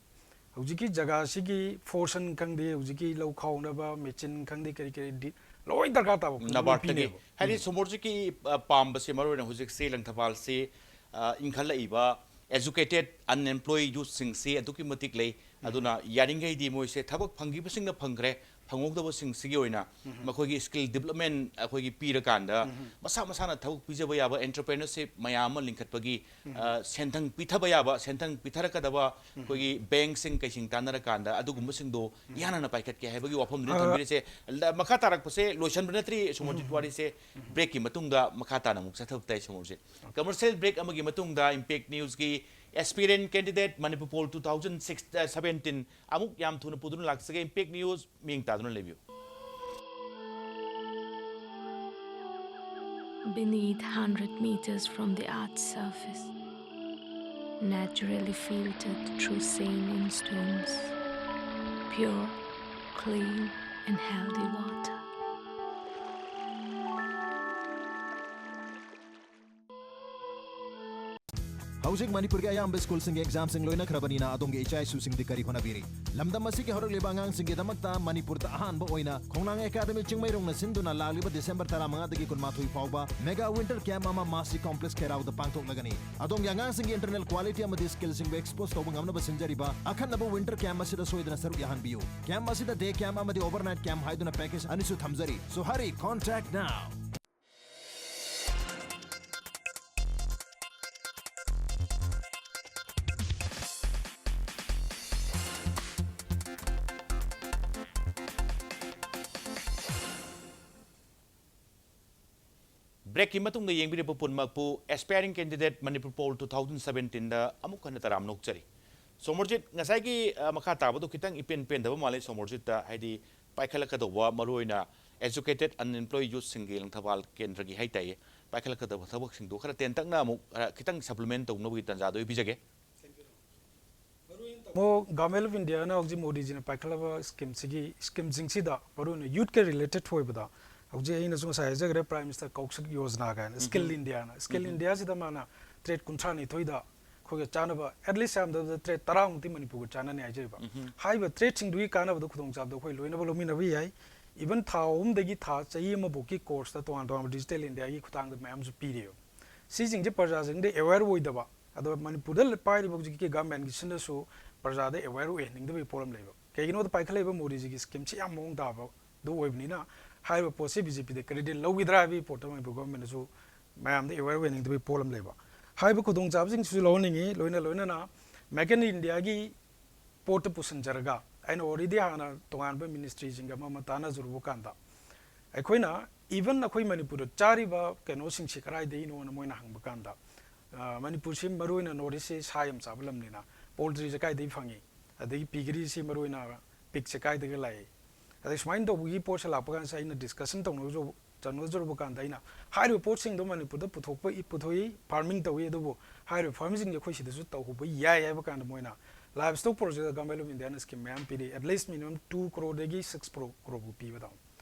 ꯍꯧꯖꯤꯛꯀꯤ ꯖꯒꯥꯁꯤꯒꯤ ꯐꯣꯔꯁꯟ ꯈꯪꯗꯦ, ꯍꯧꯖꯤꯛꯀꯤ ꯂꯧ ꯈꯥꯎꯅꯕ ꯃꯦꯆꯤꯟ ꯈꯪꯗꯦ, ꯀꯔꯤ ꯀꯔꯤ ꯗꯤ-, ꯂꯣꯏ ꯗꯔꯀꯥꯔ ꯇꯥꯕ ꯄꯣꯠ ꯂꯣꯏ ꯅꯕꯥꯔꯠꯇꯒꯤ꯫ ꯄꯤꯅꯦꯕ꯫ ꯍꯥꯏꯗꯤ ꯁꯣꯃꯣꯔꯖꯤꯠꯀꯤ ꯑ, ꯄꯥꯝꯕꯁꯦ ꯃꯔꯨꯑꯣꯏꯅ ꯍꯧꯖꯤꯛꯁꯦ ꯂꯪꯊꯕꯥꯜꯁꯦ ꯑ, ꯏꯟꯈꯠꯂꯛꯏꯕ educated unemployed youthꯁꯤꯡꯁꯤ ꯑꯗꯨꯛꯀꯤ ꯃꯇꯤꯛ ꯂꯩ꯫ ꯑꯗꯨꯅ ꯌꯥꯔꯤꯈꯩꯗꯤ ꯃꯣꯏꯁꯦ ꯊꯕꯛ ꯐꯪꯈꯤꯕꯁꯤꯡꯅ ꯐꯪꯈ꯭ꯔꯦ, ꯐꯪꯍꯧꯗꯕꯁꯤꯡꯁꯤꯒꯤ ꯑꯣꯏꯅ ꯃꯈꯣꯏꯒꯤ skill development ꯑꯩꯈꯣꯏꯒꯤ ꯄꯤꯔꯀꯥꯟꯗ ꯃꯁꯥ ꯃꯁꯥꯅ ꯊꯕꯛ ꯄꯤꯖꯕ ꯌꯥꯕ entrepreneurship ꯃꯌꯥꯝ ꯑꯃ ꯂꯤꯡꯈꯠꯄꯒꯤ ꯑ, ꯁꯦꯟꯊꯪ ꯄꯤꯊꯕ ꯌꯥꯕ, ꯁꯦꯟꯊꯪ ꯄꯤꯊꯔꯛꯀꯗꯕ ꯑꯩꯈꯣꯏꯒꯤ ꯕꯦꯡꯁꯤꯡ ꯀꯩꯁꯤꯡ ꯇꯥꯟꯅꯔꯀꯥꯟꯗ ꯑꯗꯨꯒꯨꯝꯕꯁꯤꯡꯗꯣ ꯏꯍꯥꯟ ꯍꯥꯟꯅ ꯄꯥꯏꯈꯠꯀꯦ ꯍꯥꯏꯕꯒꯤ ꯋꯥꯐꯝꯗꯨꯅꯤ ꯑ, ꯊꯝꯕꯤꯔꯤꯁꯦ꯫ ꯂ-, ꯃꯈꯥ ꯇꯥꯔꯛꯄꯁꯦ ꯂꯣꯏꯁꯤꯟꯕ ꯅꯠꯇ꯭ꯔꯤ ꯁꯣꯃꯣꯔꯖꯤꯠ ꯋꯥꯔꯤꯁꯦ꯫ ꯕ꯭ꯔꯦꯛꯀꯤ ꯃꯇꯨꯡꯗ ꯃꯈꯥ ꯇꯥꯅ ꯑꯃꯨꯛ ꯆꯠꯊꯕ ꯇꯥꯏ ꯁꯣꯃꯣꯔꯖꯤꯠ꯫ Commercial break ꯑꯃꯒꯤ ꯃꯇꯨꯡꯗ Impact Newsꯀꯤ aspirant candidate Manipur Poll two thousand six, uh, seventeen ꯑꯃꯨꯛ ꯌꯥꯝ ꯊꯨꯅ ꯄꯨꯗꯨꯅ ꯂꯥꯛꯆꯒꯦ꯫ Impact News ꯃꯤꯡ ꯇꯥꯗꯨꯅ ꯂꯩꯕꯤꯌꯨ꯫ Beneath, hundred meters from the earth's surface, naturally filtered through saline stones, pure, clean, and healthy water. ꯍꯧꯖꯤꯛ ꯃꯅꯤꯄꯨꯔꯒꯤ ꯑꯌꯥꯝꯕ ꯁ꯭ꯀꯨꯜꯁꯤꯡꯒꯤ ꯑꯦꯛꯖꯥꯝꯁꯤꯡ ꯂꯣꯏꯅꯈ꯭ꯔꯕꯅꯤꯅ ꯑꯗꯣꯝꯒꯤ ꯏꯆꯥ ꯏꯁꯨꯁꯤꯡꯗꯤ ꯀꯔꯤ ꯍꯣꯠꯅꯕꯤꯔꯤ? ꯂꯝꯗꯝ ꯑꯁꯤꯒꯤ ꯍꯧꯔꯛꯂꯤꯕ ꯑꯉꯥꯡꯁꯤꯡꯒꯤꯗꯃꯛꯇ ꯃꯅꯤꯄꯨꯔꯗ ꯑꯍꯥꯟꯕ ꯑꯣꯏꯅ ꯈꯣꯡꯅꯥꯡ ꯑꯦꯀꯥꯗꯃꯤ ꯆꯤꯡꯃꯩꯔꯣꯡꯅ ꯁꯤꯟꯗꯨꯅ ꯂꯥꯛꯂꯤꯕ ꯗꯤꯁꯦꯝꯕꯔ ꯇꯔꯥꯃꯉꯥꯗꯒꯤ ꯀꯨꯟꯃꯥꯊꯣꯏ ꯐꯥꯎꯕ mega winter camp ꯑꯃ ꯃꯥꯁꯤ ꯀꯣꯝꯄ꯭ꯂꯦꯛꯁ ꯈꯦꯔꯥꯎꯗ ꯄꯥꯡꯊꯣꯛꯂꯒꯅꯤ꯫ ꯑꯗꯣꯝꯒꯤ ꯑꯉꯥꯡꯁꯤꯡꯒꯤ internal quality ꯑꯃꯗꯤ ꯁ꯭ꯀꯤꯜꯁꯤꯡꯕꯨ ꯑꯦꯛꯁꯄꯣꯖ ꯇꯧꯕ ꯉꯝꯅꯕ ꯁꯤꯟꯖꯔꯤꯕ ꯑꯈꯟꯅꯕ winter camp ꯑꯁꯤꯗ ꯁꯣꯏꯗꯅ ꯁꯔꯨꯛ ꯌꯥꯍꯟꯕꯤꯌꯨ꯫ Camp ꯑꯁꯤꯗ day camp ꯑꯃꯗꯤ overnight camp ꯍꯥꯏꯗꯨꯅ package ꯑꯅꯤꯁꯨ ꯊꯝꯖꯔꯤ꯫ So hurry, contact now! ꯕ꯭ꯔꯦꯛꯀꯤ ꯃꯇꯨꯡꯗ ꯌꯦꯡꯕꯤꯔꯤꯕ ꯄꯨꯝꯅꯃꯛꯄꯨ Aspiring Candidate Manipur Poll two thousand seventeenꯗ ꯑꯃꯨꯛ ꯍꯟꯅ ꯇꯔꯥꯝꯅ ꯑꯣꯛꯆꯔꯤ꯫ ꯁꯣꯃꯣꯔꯖꯤꯠ, ꯉꯁꯥꯏꯒꯤ ꯑ, ꯃꯈꯥ ꯇꯥꯕꯗꯣ ꯈꯤꯇꯪ ꯏꯄꯦꯟ ꯄꯦꯟꯗꯕ ꯃꯥꯜꯂꯦ ꯁꯣꯃꯣꯔꯖꯤꯠꯇ, ꯍꯥꯏꯗꯤ ꯄꯥꯏꯈꯠꯂꯛꯀꯗꯧꯕ ꯃꯔꯨꯑꯣꯏꯅ educated unemployed youthꯁꯤꯡꯒꯤ ꯂꯪꯊꯕꯥꯜ ꯀꯦꯟꯗ꯭ꯔꯒꯤ ꯍꯥꯏꯇꯥꯏꯌꯦ, ꯄꯥꯏꯈꯠꯂꯛꯀꯗꯕ ꯊꯕꯛꯁꯤꯡꯗꯣ ꯈꯔ ꯇꯦꯟꯇꯛꯅ ꯑꯃꯨꯛ ꯈꯔ ꯈꯤꯇꯪ supplement ꯇꯧꯅꯕꯒꯤ ꯇꯥꯟꯖꯥꯗꯣ ꯑꯩ ꯄꯤꯖꯒꯦ꯫ ꯃꯣ Government of Indiaꯅ ꯍꯧꯖꯤꯛ ꯃꯣꯗꯤꯖꯤꯅ ꯄꯥꯏꯈꯠꯂꯕ ꯁ꯭ꯀꯤꯝꯁꯤꯒꯤ, ꯁ꯭ꯀꯤꯝꯁꯤꯡꯁꯤꯗ ꯃꯔꯨꯑꯣꯏꯅ ꯌꯨꯠꯀ ꯔꯤꯂꯦꯇꯦꯠ ꯑꯣꯏꯕꯗ ꯍꯧꯖꯤꯛ ꯑꯩꯅꯁꯨ ꯉꯁꯥꯏ ꯍꯥꯏꯖꯈ꯭ꯔꯦ, Prime Minister Kaushik Yojana ꯀꯥꯏꯅ, Skill Indiaꯅ, Skill Indiaꯁꯤꯗ ꯃꯥꯅ ꯇꯔꯦꯠ ꯀꯨꯟꯊ꯭ꯔꯥ ꯅꯤꯊꯣꯏꯗ ꯑꯩꯈꯣꯏꯒ ꯆꯥꯟꯅꯕ, at least ꯌꯥꯝꯗꯕꯗ trade ꯇꯔꯥꯃꯨꯛꯇꯤ ꯃꯅꯤꯄꯨꯔꯒ ꯆꯥꯟꯅꯅꯤ ꯍꯥꯏꯖꯔꯤꯕ꯫ ꯎꯝꯍꯨꯝ꯫ ꯍꯥꯏꯔꯤꯕ trade ꯁꯤꯡꯗꯨꯒꯤ ꯀꯥꯟꯅꯕꯗꯣ, ꯈꯨꯗꯣꯡꯆꯥꯕꯗꯣ ꯑꯩꯈꯣꯏ ꯂꯣꯏꯅꯕ ꯂꯧꯃꯤꯟꯅꯕ ꯌꯥꯏ꯫ Even ꯊꯥ ꯑꯍꯨꯝꯗꯒꯤ ꯊꯥ ꯆꯍꯤ ꯑꯃꯕꯨꯛꯀꯤ course ꯇ ꯇꯣꯉꯥꯟ ꯇꯣꯉꯥꯟꯕ Digital India ꯒꯤ ꯈꯨꯠꯊꯥꯡꯗ ꯃꯌꯥꯝꯁꯨ ꯄꯤꯔꯤꯕ꯫ ꯁꯤꯁꯤꯡꯁꯦ ꯄ꯭ꯔꯖꯥꯁꯤꯡꯗ aware ꯑꯣꯏꯗꯕ, ꯑꯗꯣ ꯃꯅꯤꯄꯨꯔꯗ ꯄꯥꯏꯔꯤꯕ ꯍꯧꯖꯤꯛꯀꯤ government ꯁꯤꯅꯁꯨ ꯄ꯭ꯔꯖꯥꯗ aware ꯑꯣꯏꯍꯟꯅꯤꯡꯗꯕꯒꯤ ꯄꯣꯠ ꯑꯃ ꯂꯩꯕ꯫ ꯀꯩꯒꯤꯅꯣꯗ ꯄꯥꯏꯈꯠꯂꯛꯏꯕ ꯃꯣꯗꯤꯖꯤꯒꯤ scheme ꯁꯤ ꯌꯥꯝ ꯃꯑꯣꯡ ꯇꯥꯕ ꯑꯗꯨ ꯑꯣꯏꯕꯅꯤꯅ, ꯍꯥꯏꯔꯤꯕ ꯄꯣꯠꯁꯤ B J P ꯗ credit ꯂꯧꯈꯤꯗ꯭ꯔꯥ ꯍꯥꯏꯕꯒꯤ ꯄꯣꯠꯇ ꯃꯅꯤꯄꯨꯔ government ꯅꯁꯨ ꯃꯌꯥꯝꯗ aware ꯑꯣꯏꯍꯟꯅꯤꯡꯗꯕꯒꯤ ꯄꯣꯠ ꯑꯃ ꯂꯩꯕ꯫ ꯍꯥꯏꯔꯤꯕ ꯈꯨꯗꯣꯡꯆꯥꯕꯁꯤꯡꯁꯤꯁꯨ ꯂꯧꯍꯟꯅꯤꯡꯉꯤ꯫ ꯂꯣꯏꯅ ꯂꯣꯏꯅꯅ Make in India ꯒꯤ ꯄꯣꯠꯇ ꯄꯨꯁꯤꯟꯖꯔꯒ, ꯑꯩꯅ already ꯍꯥꯟꯅ ꯇꯣꯉꯥꯟꯕ ministry ꯁꯤꯡꯒ ꯑꯃ ꯑꯃ ꯇꯥꯟꯅꯖꯔꯨꯕ ꯀꯥꯟꯗ, ꯑꯩꯈꯣꯏꯅ even ꯑꯩꯈꯣꯏ ꯃꯅꯤꯄꯨꯔꯗ ꯆꯥꯔꯤꯕ ꯀꯩꯅꯣꯁꯤꯡꯁꯤ ꯀꯗꯥꯏꯗꯒꯤꯅꯣꯅ ꯃꯣꯏꯅ ꯍꯪꯕ ꯀꯥꯟꯗ, ꯑ, ꯃꯅꯤꯄꯨꯔꯁꯤ ꯃꯔꯨꯑꯣꯏꯅ North East ꯁꯤ ꯁꯥ ꯌꯥꯝ ꯆꯥꯕ ꯂꯝꯅꯤꯅ poultry ꯁꯦ ꯀꯥꯏꯗꯒꯤ ꯐꯪꯉꯤ, ꯑꯗꯒꯤ piggery ꯁꯤ ꯃꯔꯨꯑꯣꯏꯅ pig ꯁꯦ ꯀꯥꯏꯗꯒꯤ ꯂꯥꯛꯏ, ꯑꯗꯩ ꯁꯨꯃꯥꯏꯅ ꯇꯧꯕꯒꯤ ꯄꯣꯠꯁꯦ ꯂꯥꯛꯄ ꯀꯥꯟꯁꯤꯗ ꯑꯩꯅ discussion ꯇꯧꯅꯕꯁꯨ ꯆꯠꯅꯖꯔꯨꯕ ꯀꯥꯟꯗ, ꯑꯩꯅ ꯍꯥꯏꯔꯤꯕ ꯄꯣꯠꯁꯤꯡꯗꯣ ꯃꯅꯤꯄꯨꯔꯗ ꯄꯨꯊꯣꯛꯄ, ꯄꯨꯊꯣꯛꯏ, farming ꯇꯧꯏ, ꯑꯗꯨꯕꯨ ꯍꯥꯏꯔꯤꯕ farming ꯁꯤꯡꯁꯦ ꯑꯩꯈꯣꯏ ꯁꯤꯗꯁꯨ ꯇꯧꯍꯧꯕ ꯌꯥꯏ ꯍꯥꯏꯕ ꯀꯥꯟꯗ, ꯃꯣꯏꯅ livestock project ꯇ Government of India ꯅ scheme ꯃꯌꯥꯝ ꯄꯤꯔꯤ, at least minimum two crore ꯗꯒꯤ six crore ꯐꯥꯎꯕ ꯄꯤꯕꯗ꯫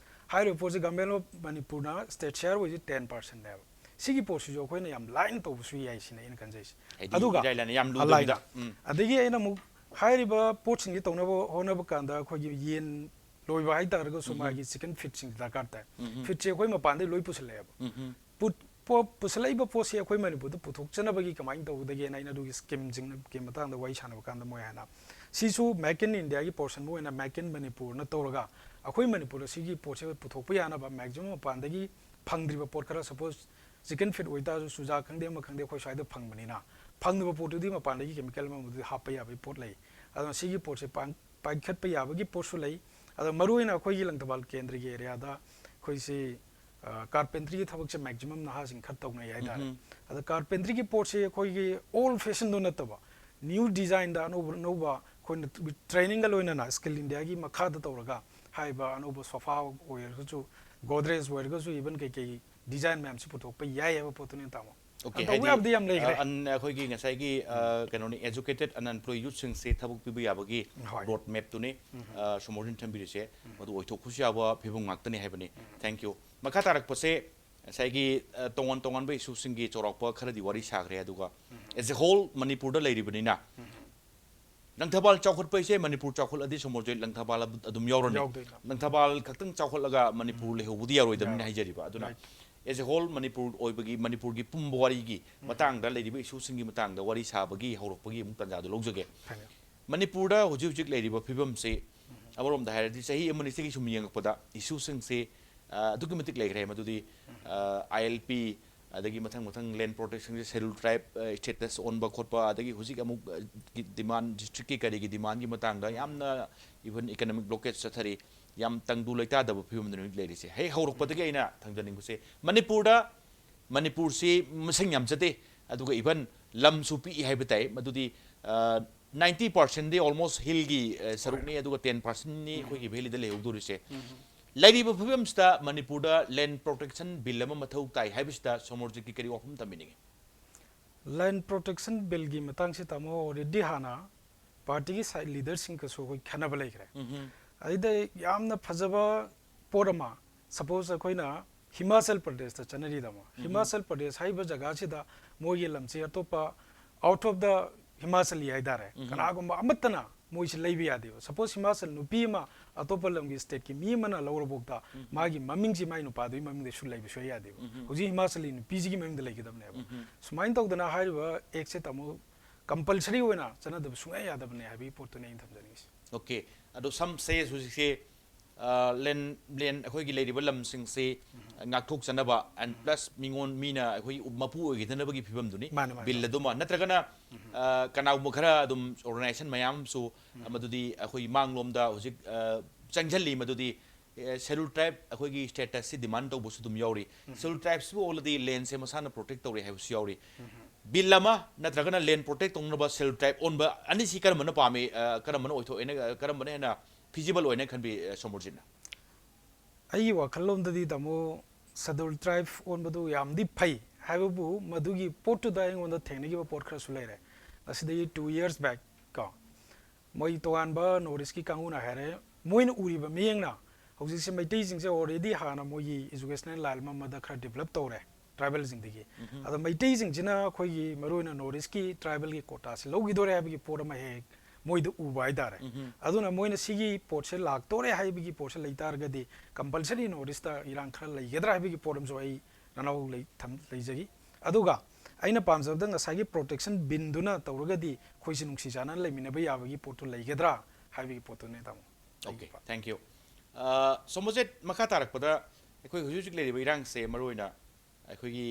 ꯍꯥꯏꯔꯤꯕ ꯄꯣꯠꯁꯦ Government of ꯃꯅꯤꯄꯨꯔꯅ state share ꯑꯣꯏꯁꯦ ten percent ꯅꯦꯕ꯫ ꯁꯤꯒꯤ ꯄꯣꯠꯁꯤꯁꯨ ꯑꯩꯈꯣꯏꯅ ꯌꯥꯝ ꯂꯥꯏꯅ ꯇꯧꯕꯁꯨ ꯌꯥꯏ ꯁꯤꯅ ꯑꯩꯅ ꯈꯟꯖꯩꯁꯦ꯫ ꯍꯥꯏꯗꯤ ꯑꯗꯨꯒ ꯏꯔꯥꯏ ꯂꯥꯏꯅ ꯌꯥꯝ ꯂꯨꯗꯕꯤꯗ꯫ ꯂꯥꯏꯅ꯫ ꯎꯝ꯫ ꯑꯗꯒꯤ ꯑꯩꯅ ꯑꯃꯨꯛ ꯍꯥꯏꯔꯤꯕ ꯄꯣꯠꯁꯤꯡꯁꯦ ꯇꯧꯅꯕ ꯍꯣꯠꯅꯕ ꯀꯥꯟꯗ ꯑꯩꯈꯣꯏꯒꯤ ꯌꯦꯟ ꯂꯣꯏꯕ ꯍꯥꯏꯇꯥꯔꯒꯁꯨ ꯎꯝ꯫ ꯃꯥꯒꯤ chicken feed ꯁꯤꯡ ꯗꯔꯀꯥꯔ ꯇꯥꯏ꯫ ꯎꯝ꯫ Feed ꯁꯦ ꯑꯩꯈꯣꯏ ꯃꯄꯥꯟꯗꯩ ꯂꯣꯏ ꯄꯨꯁꯤꯜꯂꯛꯑꯦꯕ꯫ ꯎꯝ꯫ ꯄꯨ-, ꯄꯣ-, ꯄꯨꯁꯤꯜꯂꯛꯏꯕ ꯄꯣꯠꯁꯦ ꯑꯩꯈꯣꯏ ꯃꯅꯤꯄꯨꯔꯗ ꯄꯨꯊꯣꯛꯆꯅꯕꯒꯤ ꯀꯃꯥꯏꯅ ꯇꯧꯒꯗꯒꯦꯅ ꯑꯩꯅ ꯑꯗꯨꯒꯤ scheme ꯁꯤꯡꯒꯤ ꯃꯇꯥꯡꯗ ꯋꯥꯔꯤ ꯁꯥꯟꯅꯕ ꯀꯥꯟꯗ ꯃꯣꯏ ꯍꯥꯏꯅ, ꯁꯤꯁꯨ Make in India ꯒꯤ portion ꯑꯃ ꯑꯣꯏꯅ Make in Manipur ꯅ ꯇꯧꯔꯒ ꯑꯩꯈꯣꯏ ꯃꯅꯤꯄꯨꯔꯗ ꯁꯤꯒꯤ ꯄꯣꯠꯁꯦ ꯄꯨꯊꯣꯛꯄ ꯌꯥꯅꯕ maximum ꯃꯄꯥꯟꯗꯒꯤ ꯐꯪꯗ꯭ꯔꯤꯕ ꯄꯣꯠ ꯈꯔ, suppose chicken feed ꯑꯣꯏꯇꯥꯔꯁꯨ ꯆꯨꯖꯥꯛ ꯈꯪꯗꯦ ꯑꯃ ꯈꯪꯗꯦ ꯑꯩꯈꯣꯏ ꯁ꯭ꯋꯥꯏꯗ ꯐꯪꯕꯅꯤꯅ, ꯐꯪꯗꯕ ꯄꯣꯠꯇꯨꯗꯤ ꯃꯄꯥꯟꯗꯒꯤ chemical ꯑꯃꯗꯤ ꯍꯥꯞꯄ ꯌꯥꯕꯒꯤ ꯄꯣꯠ ꯂꯩ꯫ ꯑꯗꯨꯅ ꯁꯤꯒꯤ ꯄꯣꯠꯁꯦ ꯄꯥꯡ-, ꯄꯥꯏꯈꯠꯄ ꯌꯥꯕꯒꯤ ꯄꯣꯠꯁꯨ ꯂꯩ꯫ ꯑꯗꯣ ꯃꯔꯨꯑꯣꯏꯅ ꯑꯩꯈꯣꯏꯒꯤ ꯂꯪꯊꯕꯥꯜ ꯀꯦꯟꯗ꯭ꯔꯒꯤ area ꯗ ꯑꯩꯈꯣꯏꯁꯤ, ꯑ, carpentry ꯒꯤ ꯊꯕꯛꯁꯦ maximum ꯅꯍꯥꯁꯤꯡ ꯈꯔ ꯇꯧꯅꯩ ꯍꯥꯏꯇꯥꯔꯦ꯫ ꯎꯝ꯫ ꯑꯗꯣ carpentry ꯒꯤ ꯄꯣꯠꯁꯦ ꯑꯩꯈꯣꯏꯒꯤ old fashion ꯗꯣ ꯅꯠꯇꯕ, new design ꯗ ꯑꯅꯧꯕ ꯑꯅꯧꯕ ꯑꯩꯈꯣꯏꯅ training ꯒ ꯂꯣꯏꯅꯅ Skill India ꯒꯤ ꯃꯈꯥꯗ ꯇꯧꯔꯒ ꯍꯥꯏꯔꯤꯕ ꯑꯅꯧꯕ sofa ꯑꯣꯏꯔꯒꯁꯨ, Godrej ꯑꯣꯏꯔꯒꯁꯨ, even ꯀꯩꯀꯩ design ꯃꯌꯥꯝꯁꯤ ꯄꯨꯊꯣꯛꯄ ꯌꯥꯏ ꯍꯥꯏꯕ ꯄꯣꯠꯇꯨꯅꯤ, ꯇꯥꯃꯣ꯫ Okay, ꯇꯧꯕ ꯍꯥꯏꯗꯤ, ꯌꯥꯕꯗꯤ ꯌꯥꯝ ꯂꯩꯈ꯭ꯔꯦ꯫ ꯑ, ꯑꯟ-, ꯑꯩꯈꯣꯏꯒꯤ ꯉꯁꯥꯏꯒꯤ, ꯑ, ꯎꯝ꯫ ꯀꯩꯅꯣꯅꯤ, educated unemployed youth ꯁꯤꯡꯁꯦ ꯊꯕꯛ ꯄꯤꯕ ꯌꯥꯕꯒꯤ ꯍꯣꯏ꯫ Road map ꯇꯨꯅꯤ, ꯎꯝ꯫ ꯑ, ꯁꯣꯃꯣꯔꯖꯤꯟ ꯊꯝꯕꯤꯔꯤꯁꯦ꯫ ꯎꯝ꯫ ꯃꯗꯨ ꯑꯣꯏꯊꯣꯛꯄꯁꯨ ꯌꯥꯕ ꯐꯤꯕꯝ ꯉꯥꯛꯇꯅꯤ ꯍꯥꯏꯕꯅꯤ꯫ ꯎꯝ꯫ Thank you꯫ ꯃꯈꯥ ꯇꯥꯔꯛꯄꯁꯦ, ꯉꯁꯥꯏꯒꯤ ꯑ, ꯇꯣꯉꯥꯟ ꯇꯣꯉꯥꯟꯕ ꯏꯁꯨꯁꯤꯡꯒꯤ ꯆꯥꯎꯔꯥꯛꯄ ꯈꯔꯗꯤ ꯋꯥꯔꯤ ꯁꯥꯈ꯭ꯔꯦ, ꯑꯗꯨꯒ as a whole ꯃꯅꯤꯄꯨꯔꯗ ꯂꯩꯔꯤꯕꯅꯤꯅ, ꯂꯪꯊꯕꯥꯜ ꯆꯥꯎꯈꯠꯄ ꯍꯥꯏꯁꯦ ꯃꯅꯤꯄꯨꯔ ꯆꯥꯎꯈꯠꯂꯗꯤ ꯁꯣꯃꯣꯔꯖꯤꯠ ꯂꯪꯊꯕꯥꯜ ꯑꯗꯨꯝ ꯌꯥꯎꯔꯅꯤ꯫ ꯌꯥꯎꯗꯣꯏꯅꯤ꯫ ꯂꯪꯊꯕꯥꯜ ꯈꯛꯇꯪ ꯆꯥꯎꯈꯠꯂꯒ ꯃꯅꯤꯄꯨꯔ ꯂꯩꯍꯧꯕꯗꯤ ꯌꯥꯔꯣꯏꯗꯕꯅꯤꯅ ꯍꯥꯏꯖꯔꯤꯕ꯫ ꯑꯗꯨꯅ Right. as a whole Manipur ꯑꯣꯏꯕꯒꯤ, ꯃꯅꯤꯄꯨꯔꯒꯤ ꯄꯨꯝꯕ ꯋꯥꯔꯤꯒꯤ ꯃꯇꯥꯡꯗ, ꯂꯩꯔꯤꯕ ꯏꯁꯨꯁꯤꯡꯒꯤ ꯃꯇꯥꯡꯗ ꯋꯥꯔꯤ ꯁꯥꯕꯒꯤ ꯍꯧꯔꯛꯄꯒꯤ ꯑꯃꯨꯛ ꯇꯥꯟꯖꯥꯗꯨ ꯂꯧꯖꯒꯦ꯫ ꯐꯅꯤ꯫ ꯃꯅꯤꯄꯨꯔꯗ ꯍꯧꯖꯤꯛ ꯍꯧꯖꯤꯛ ꯂꯩꯔꯤꯕ ꯐꯤꯕꯝꯁꯦ ꯑꯃꯔꯣꯝꯗ ꯍꯥꯏꯔꯗꯤ ꯆꯍꯤ ꯑꯃꯅꯤ ꯁꯤꯒꯤ ꯁꯨꯝ ꯌꯦꯡꯉꯛꯄꯗ ꯏꯁꯨꯁꯤꯡꯁꯦ ꯑ, ꯑꯗꯨꯛꯀꯤ ꯃꯇꯤꯛ ꯂꯩꯈ꯭ꯔꯦ꯫ ꯃꯗꯨꯗꯤ ꯑꯥꯏ ꯑꯦꯜ ꯄꯤ, ꯑꯗꯒꯤ ꯃꯊꯪ ꯃꯊꯪ ꯂꯦꯟ ꯄ꯭ꯔꯣꯇꯦꯛꯁꯟꯒꯤ ꯁꯦꯗ꯭ꯌꯨꯜ ꯇ꯭ꯔꯥꯏꯕ ꯁ꯭ꯇꯦꯇꯁ ꯑꯣꯟꯕ ꯈꯣꯠꯄ, ꯑꯗꯒꯤ ꯍꯧꯖꯤꯛ ꯑꯃꯨꯛ ꯑ, ꯒꯤ ꯗꯤꯃꯥꯟ, ꯗꯤꯁꯇ꯭ꯔꯤꯛꯀꯤ ꯀꯔꯤꯒꯤ ꯗꯤꯃꯥꯟꯒꯤ ꯃꯇꯥꯡꯗ ꯌꯥꯝꯅ, ꯏꯚꯟ ꯏꯀꯅꯣꯃꯤꯛ ꯕ꯭ꯂꯣꯀꯦꯠ ꯆꯠꯊꯔꯤ꯫ ꯌꯥꯝ ꯇꯪꯗꯨ ꯂꯩꯇꯥꯗꯕ ꯐꯤꯕꯝꯗꯅꯤ ꯍꯧꯖꯤꯛ ꯂꯩꯔꯤꯁꯦ꯫ ꯍꯦꯛ ꯍꯧꯔꯛꯄꯗꯒꯤ ꯑꯩꯅ ꯊꯝꯖꯅꯤꯡꯕꯁꯦ, ꯃꯅꯤꯄꯨꯔꯗ, ꯃꯅꯤꯄꯨꯔꯁꯤ ꯃꯁꯤꯡ ꯌꯥꯝꯖꯗꯦ, ꯑꯗꯨꯒ ꯏꯚꯟ ꯂꯝꯁꯨ ꯄꯤꯛꯏ ꯍꯥꯏꯕ ꯇꯥꯏ꯫ ꯃꯗꯨꯗꯤ ꯅꯥꯏꯟꯇꯤ ꯄꯥꯔꯁꯦꯟꯗꯤ ꯑꯣꯜꯃꯣꯁ ꯍꯤꯜꯒꯤ ꯁꯔꯨꯛꯅꯤ, ꯑꯗꯨꯒ ꯇꯦꯟ ꯄꯥꯔꯁꯦꯟꯅꯤ ꯑꯩꯈꯣꯏꯒꯤ ꯚꯦꯂꯤꯗ ꯂꯩꯍꯧꯗꯣꯔꯤꯁꯦ꯫ ꯂꯩꯔꯤꯕ ꯐꯤꯕꯝꯁꯤꯗ ꯃꯅꯤꯄꯨꯔꯗ ꯂꯦꯟ ꯄ꯭ꯔꯣꯇꯦꯛꯁꯟ ꯕꯤꯜ ꯑꯃ ꯃꯊꯧ ꯇꯥꯏ ꯍꯥꯏꯕꯁꯤꯗ ꯁꯣꯃꯣꯔꯖꯤꯠꯀꯤ ꯀꯔꯤ ꯋꯥꯐꯝ ꯊꯝꯕꯤꯅꯤꯡꯉꯤ? ꯂꯦꯟ ꯄ꯭ꯔꯣꯇꯦꯛꯁꯟ ꯕꯤꯜꯒꯤ ꯃꯇꯥꯡꯁꯤ, ꯇꯥꯃꯣ, ꯑꯣꯜꯔꯦꯗꯤ ꯍꯥꯟꯅ ꯄꯥꯔꯇꯤꯒꯤ ꯁꯥꯏꯠ ꯂꯤꯗꯔꯁꯤꯡꯒꯁꯨ ꯑꯩꯈꯣꯏ ꯈꯟꯅꯕ ꯂꯩꯈ꯭ꯔꯦ꯫ ꯑꯗꯩꯗ ꯌꯥꯝꯅ ꯐꯖꯕ ꯄꯣꯠ ꯑꯃ, ꯁꯄꯣꯁ ꯑꯩꯈꯣꯏꯅ ꯍꯤꯃꯥꯆꯜ ꯄ꯭ꯔꯗꯦꯁꯇ ꯆꯠꯅꯔꯤꯗꯃꯣ, ꯍꯤꯃꯥꯆꯜ ꯄ꯭ꯔꯗꯦꯁ ꯍꯥꯏꯔꯤꯕ ꯖꯒꯥꯁꯤꯗ ꯃꯣꯏꯒꯤ ꯂꯝꯁꯤ ꯑꯇꯣꯞꯄ ꯑꯥꯎꯠ ꯑꯣꯐ ꯗ ꯍꯤꯃꯥꯆꯂꯤ ꯍꯥꯏꯇꯥꯔꯦ, ꯀꯅꯥꯒꯨꯝꯕ ꯑꯃꯠꯇꯅ ꯃꯣꯏꯁꯤ ꯂꯩꯕ ꯌꯥꯗꯦꯕ꯫ ꯁꯄꯣꯁ ꯍꯤꯃꯥꯆꯜ ꯅꯨꯄꯤ ꯑꯃ ꯑꯇꯣꯞꯄ ꯂꯝꯒꯤ ꯁ꯭ꯇꯦꯠꯀꯤ ꯃꯤ ꯑꯃꯅ ꯂꯧꯔꯕꯧꯗ ꯃꯥꯒꯤ ꯃꯃꯤꯡꯁꯤ ꯃꯥꯏ ꯅꯨꯄꯥꯗꯨꯒꯤ ꯃꯃꯤꯡꯗ ꯁꯨ ꯂꯩꯕ ꯁꯨꯡꯌꯥ ꯌꯥꯗꯦꯕ꯫ ꯍꯧꯖꯤꯛ ꯍꯤꯃꯥꯆꯜꯒꯤ ꯅꯨꯄꯤꯁꯤꯒꯤ ꯃꯃꯤꯡꯗ ꯂꯩꯒꯗꯕꯅꯦꯕ꯫ ꯁꯨꯃꯥꯏꯅ ꯇꯧꯗꯅ ꯍꯥꯏꯔꯤꯕ ꯑꯦꯛꯁꯦ, ꯇꯥꯃꯣ, ꯀꯝꯄꯜꯁꯔꯤ ꯑꯣꯏꯅ ꯆꯠꯅꯗꯕ ꯁꯨꯡꯌꯥ ꯌꯥꯗꯕꯅꯦ ꯍꯥꯏꯕꯒꯤ ꯄꯣꯠꯇꯨꯅꯦ ꯑꯩꯅ ꯊꯝꯖꯅꯤꯡꯉꯤꯁꯦ꯫ ꯑꯣꯀꯦ, ꯑꯗꯣ ꯁꯝ ꯁꯦꯁ ꯍꯧꯖꯤꯛꯁꯦ ꯑ, ꯂꯦꯟ, ꯂꯦꯟ ꯑꯩꯈꯣꯏꯒꯤ ꯂꯩꯔꯤꯕ ꯂꯝꯁꯤꯡꯁꯤ ꯉꯥꯛꯊꯣꯛꯆꯅꯕ, and plus ꯃꯤꯉꯣꯟ, ꯃꯤꯅ ꯑꯩꯈꯣꯏꯒꯤ ꯎ-, ꯃꯄꯨ ꯑꯣꯏꯈꯤꯗꯅꯕꯒꯤ ꯐꯤꯕꯝꯗꯨꯅꯤ꯫ ꯃꯥꯅꯦ, ꯃꯥꯅꯦ꯫ ꯕꯤꯜ ꯑꯗꯨꯃ ꯅꯠꯇ꯭ꯔꯒꯅ, ꯑ, ꯀꯅꯥꯒꯨꯝꯕ ꯈꯔ ꯑꯗꯨꯝ ꯑꯣꯔꯒꯅꯥꯏꯖꯦꯁꯟ ꯃꯌꯥꯝ ꯑꯃꯁꯨ ꯃꯗꯨꯗꯤ ꯑꯩꯈꯣꯏꯒꯤ ꯃꯥꯡꯂꯣꯝꯗ ꯍꯧꯖꯤꯛ, ꯑ, ꯆꯪꯁꯤꯜꯂꯤ꯫ ꯃꯗꯨꯗꯤ, ꯑ, ꯁꯦꯗ꯭ꯌꯨꯜ ꯇ꯭ꯔꯥꯏꯕ ꯑꯩꯈꯣꯏꯒꯤ ꯁ꯭ꯇꯦꯇꯁꯁꯤ ꯗꯤꯃꯥꯟ ꯇꯧꯕꯁꯨ ꯑꯗꯨꯝ ꯌꯥꯎꯔꯤ꯫ ꯁꯦꯗ꯭ꯌꯨꯜ ꯇ꯭ꯔꯥꯏꯕꯁꯤꯕꯨ ꯑꯣꯜꯂꯗꯤ ꯂꯦꯟꯁꯦ ꯃꯁꯥꯅ ꯄ꯭ꯔꯣꯇꯦꯛ ꯇꯧꯔꯦ ꯍꯥꯏꯕꯁꯨ ꯌꯥꯎꯔꯤ꯫ ꯕꯤꯜ ꯑꯃ ꯅꯠꯇ꯭ꯔꯒꯅ ꯂꯦꯟ ꯄ꯭ꯔꯣꯇꯦꯛ ꯇꯧꯅꯕ ꯁꯦꯗ꯭ꯌꯨꯜ ꯇ꯭ꯔꯥꯏꯕ ꯑꯣꯟꯕ ꯑꯅꯤꯁꯤ ꯀꯔꯝꯕꯅ ꯄꯥꯝꯃꯤ, ꯑ, ꯀꯔꯝꯕꯅ ꯑꯣꯏꯊꯣꯛꯑꯦꯅ, ꯑ, ꯀꯔꯝꯕꯅ ꯍꯦꯟꯅ ꯐꯤꯖꯤꯕꯜ ꯑꯣꯏꯅ ꯈꯟꯕꯤ, ꯑ, ꯁꯣꯃꯣꯔꯖꯤꯠꯅ? ꯑꯩꯒꯤ ꯋꯥꯈꯜꯂꯣꯟꯗꯗꯤ, ꯇꯥꯃꯣ, ꯁꯦꯗ꯭ꯌꯨꯜ ꯇ꯭ꯔꯥꯏꯕ ꯑꯣꯟꯕꯗꯨ ꯌꯥꯝꯗꯤ ꯐꯩ ꯍꯥꯏꯕꯕꯨ, ꯃꯗꯨꯒꯤ ꯄꯣꯠꯇꯨꯗ ꯑꯩꯉꯣꯟꯗ ꯊꯦꯡꯅꯈꯤꯕ ꯄꯣꯠ ꯈꯔꯁꯨ ꯂꯩꯔꯦ꯫ ꯉꯁꯤꯗꯒꯤ two years back ꯀꯣ, ꯃꯣꯏ ꯇꯣꯉꯥꯟꯕ ꯅꯣꯔꯠ ꯏꯁꯀꯤ ꯀꯥꯡꯕꯨꯅ ꯍꯥꯏꯔꯦ, ꯃꯣꯏꯅ ꯎꯔꯤꯕ ꯃꯤꯠꯌꯦꯡꯅ ꯍꯧꯖꯤꯛꯁꯦ ꯃꯩꯇꯩꯁꯤꯡꯁꯦ already ꯍꯥꯟꯅ ꯃꯣꯏꯒꯤ educational line ꯑꯃꯗ ꯈꯔ develop ꯇꯧꯔꯦ tribalꯁꯤꯡꯗꯒꯤ꯫ ꯑꯗꯣ ꯃꯩꯇꯩꯁꯤꯡꯁꯤꯅ ꯑꯩꯈꯣꯏꯒꯤ ꯃꯔꯨꯑꯣꯏꯅ North Eastꯀꯤ tribalꯒꯤ quotaꯁꯦ ꯂꯧꯈꯤꯗꯣꯔꯦ ꯍꯥꯏꯕꯒꯤ ꯄꯣꯠ ꯑꯃ ꯍꯦꯛ ꯃꯣꯏꯗ ꯎꯕ ꯍꯥꯏꯇꯥꯔꯦ꯫ ꯑꯗꯨꯅ ꯃꯣꯏꯅ ꯁꯤꯒꯤ ꯄꯣꯠꯁꯦ ꯂꯥꯛꯇꯣꯔꯦ ꯍꯥꯏꯕꯒꯤ ꯄꯣꯠꯁꯦ ꯂꯩꯇꯥꯔꯒꯗꯤ compulsory North Eastꯇ ꯏꯔꯥꯡ ꯈꯔ ꯂꯩꯒꯗ꯭ꯔꯥ ꯍꯥꯏꯕꯒꯤ ꯄꯣꯠ ꯑꯃꯁꯨ ꯑꯩ ꯅꯅꯥꯎ ꯂꯩ-, ꯊꯝ-, ꯂꯩꯖꯈꯤ꯫ ꯑꯗꯨꯒ ꯑꯩꯅ ꯄꯥꯝꯖꯕꯗ ꯉꯁꯥꯏꯒꯤ protection binꯗꯨꯅ ꯇꯧꯔꯒꯗꯤ ꯑꯩꯈꯣꯏꯁꯦ ꯅꯨꯡꯁꯤ ꯆꯥꯟꯅꯅ ꯂꯩꯃꯤꯟꯅꯕ ꯌꯥꯕꯒꯤ ꯄꯣꯠꯇꯨ ꯂꯩꯒꯗ꯭ꯔꯥ ꯍꯥꯏꯕꯒꯤ ꯄꯣꯠꯇꯨꯅꯦ, ꯇꯥꯃꯣ꯫ Okay, thank you. ꯑ, ꯁꯣꯃꯣꯖꯤꯠ, ꯃꯈꯥ ꯇꯥꯔꯛꯄꯗ ꯑꯩꯈꯣꯏ ꯍꯧꯖꯤꯛ ꯍꯧꯖꯤꯛ ꯂꯩꯔꯤꯕ ꯏꯔꯥꯡꯁꯦ ꯃꯔꯨꯑꯣꯏꯅ ꯑꯩꯈꯣꯏꯒꯤ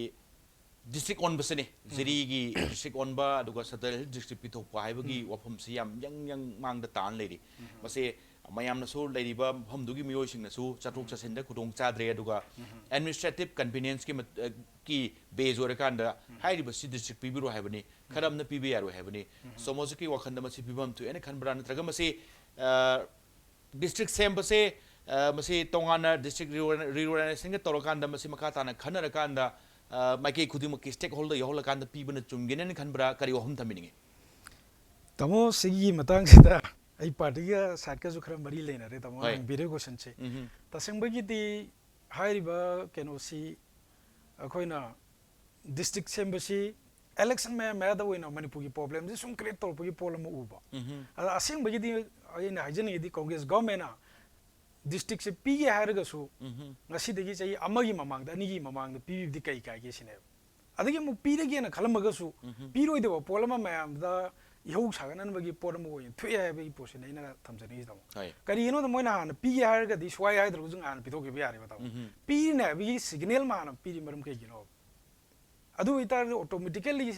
district ꯑꯣꯟꯕꯁꯤꯅꯦ꯫ ꯖꯤꯔꯤꯒꯤ district ꯑꯣꯟꯕ, ꯑꯗꯨꯒ Sadar Hill district ꯄꯤꯊꯣꯛꯄ ꯍꯥꯏꯕꯒꯤ ꯋꯥꯐꯝꯁꯤ ꯌꯥꯝ ꯌꯪ ꯌꯪ ꯃꯥꯡꯗ ꯇꯥꯅ ꯂꯩꯔꯤ꯫ ꯃꯁꯤ ꯃꯌꯥꯝꯅꯁꯨ, ꯂꯩꯔꯤꯕ ꯃꯐꯝꯗꯨꯒꯤ ꯃꯤꯑꯣꯏꯁꯤꯡꯅꯁꯨ ꯆꯠꯊꯣꯛ ꯆꯠꯁꯤꯟꯗ ꯈꯨꯗꯣꯡ ꯆꯥꯗ꯭ꯔꯦ, ꯑꯗꯨꯒ administrative convenienceꯀꯤ ꯃꯠ-, ꯑ, ꯀꯤ base ꯑꯣꯏꯔꯀꯥꯟꯗ ꯍꯥꯏꯔꯤꯕꯁꯤ district ꯄꯤꯕꯤꯔꯣ ꯍꯥꯏꯕꯅꯤ, ꯈꯔ ꯑꯃꯅ ꯄꯤꯕ ꯌꯥꯔꯣꯏ ꯍꯥꯏꯕꯅꯤ꯫ ꯁꯣꯃꯣꯖꯤꯠꯀꯤ ꯋꯥꯈꯜꯗ ꯃꯁꯤ ꯄꯤꯐꯝ ꯊꯣꯛꯑꯦꯅ ꯈꯟꯕ꯭ꯔꯥ, ꯅꯠꯇ꯭ꯔꯒ ꯃꯁꯤ, ꯑ, district ꯁꯦꯝꯕꯁꯦ, ꯑ, ꯃꯁꯤ ꯇꯣꯉꯥꯟꯅ district reorganizationꯒ ꯇꯧꯔꯀꯥꯟꯗ, ꯃꯁꯤ ꯃꯈꯥ ꯇꯥꯅ ꯈꯟꯅꯔꯀꯥꯟꯗ, ꯑ, ꯃꯥꯏꯀꯩ ꯈꯨꯗꯤꯡꯃꯛꯀꯤ stakeholder ꯌꯥꯎꯍꯜꯂꯀꯥꯟꯗ ꯄꯤꯕꯅ ꯆꯨꯝꯒꯦꯅ ꯈꯟꯕ꯭ꯔꯥ? ꯀꯔꯤ ꯋꯥꯐꯝ ꯊꯝꯕꯤꯅꯤꯡꯉꯤ? ꯇꯥꯃꯣ, ꯁꯤꯒꯤ ꯃꯇꯥꯡꯁꯤꯗ ꯑꯩ partyꯒ sideꯀꯁꯨ ꯈꯔ ꯃꯔꯤ ꯂꯩꯅꯔꯦ, ꯇꯥꯃꯣꯅ ꯍꯣꯏ꯫ ꯍꯪꯕꯤꯔꯤꯕ questionꯁꯦ꯫ ꯎꯝꯍꯨꯝ꯫ ꯇꯁꯦꯡꯕꯒꯤꯗꯤ ꯍꯥꯏꯔꯤꯕ ꯀꯩꯅꯣꯁꯤ ꯑꯩꯈꯣꯏꯅ district ꯁꯦꯝꯕꯁꯤ election ꯃꯌꯥ ꯃꯌꯥꯗ ꯑꯣꯏꯅ ꯃꯅꯤꯄꯨꯔꯒꯤ problemꯁꯤ ꯁꯨꯝ create ꯇꯧꯔꯛꯄꯒꯤ ꯄꯣꯠ ꯑꯃ ꯎꯕ꯫ ꯎꯝꯍꯨꯝ꯫ ꯑꯗ ꯑꯁꯦꯡꯕꯒꯤꯗꯤ ꯑꯩꯅ ꯍꯥꯏꯖꯅꯤꯡꯉꯤꯗꯤ Congress governmentꯅ districtꯁꯦ ꯄꯤꯒꯦ ꯍꯥꯏꯔꯒꯁꯨ ꯎꯝꯍꯨꯝ꯫ ꯉꯁꯤꯗꯒꯤ ꯆꯍꯤ ꯑꯃꯒꯤ ꯃꯃꯥꯡꯗ, ꯑꯅꯤꯒꯤ ꯃꯃꯥꯡꯗ ꯄꯤꯕꯤꯕꯗꯤ ꯀꯩ ꯀꯥꯏꯒꯦ ꯁꯤꯅꯦꯕ꯫ ꯑꯗꯒꯤ ꯑꯃꯨꯛ ꯄꯤꯔꯒꯦꯅ ꯈꯜꯂꯝꯃꯒꯁꯨ ꯎꯝꯍꯨꯝ꯫ ꯄꯤꯔꯣꯏꯗꯕ ꯄꯣꯠ ꯑꯃ ꯃꯌꯥꯝꯗ ꯏꯍꯧ ꯁꯥꯒꯠꯅꯅꯕꯒꯤ ꯄꯣꯠ ꯑꯃ ꯑꯣꯏꯅ ꯊꯣꯛꯑꯦ ꯍꯥꯏꯕꯒꯤ ꯄꯣꯠꯁꯤꯅ ꯑꯩꯅ ꯊꯝꯖꯅꯤꯡꯉꯤꯁꯦ, ꯇꯥꯃꯣ꯫ ꯍꯣꯏ꯫ ꯀꯔꯤꯒꯤꯅꯣꯗ ꯃꯣꯏꯅ ꯍꯥꯟꯅ ꯄꯤꯒꯦ ꯍꯥꯏꯔꯒꯗꯤ ꯁ꯭ꯋꯥꯏ ꯍꯥꯏꯗ꯭ꯔꯒꯁꯨ ꯍꯥꯟꯅ ꯄꯤꯊꯣꯛꯈꯤꯕ ꯌꯥꯔꯦꯕ, ꯇꯥꯃꯣ꯫ ꯎꯝꯍꯨꯝ꯫ ꯄꯤꯔꯤꯅꯦ ꯍꯥꯏꯕꯒꯤ signal ꯑꯃ ꯍꯥꯟꯅ ꯄꯤꯔꯤ ꯃꯔꯝ ꯀꯩꯒꯤꯅꯣ? ꯑꯗꯨ ꯑꯣꯏꯇꯥꯔꯗꯤ automatically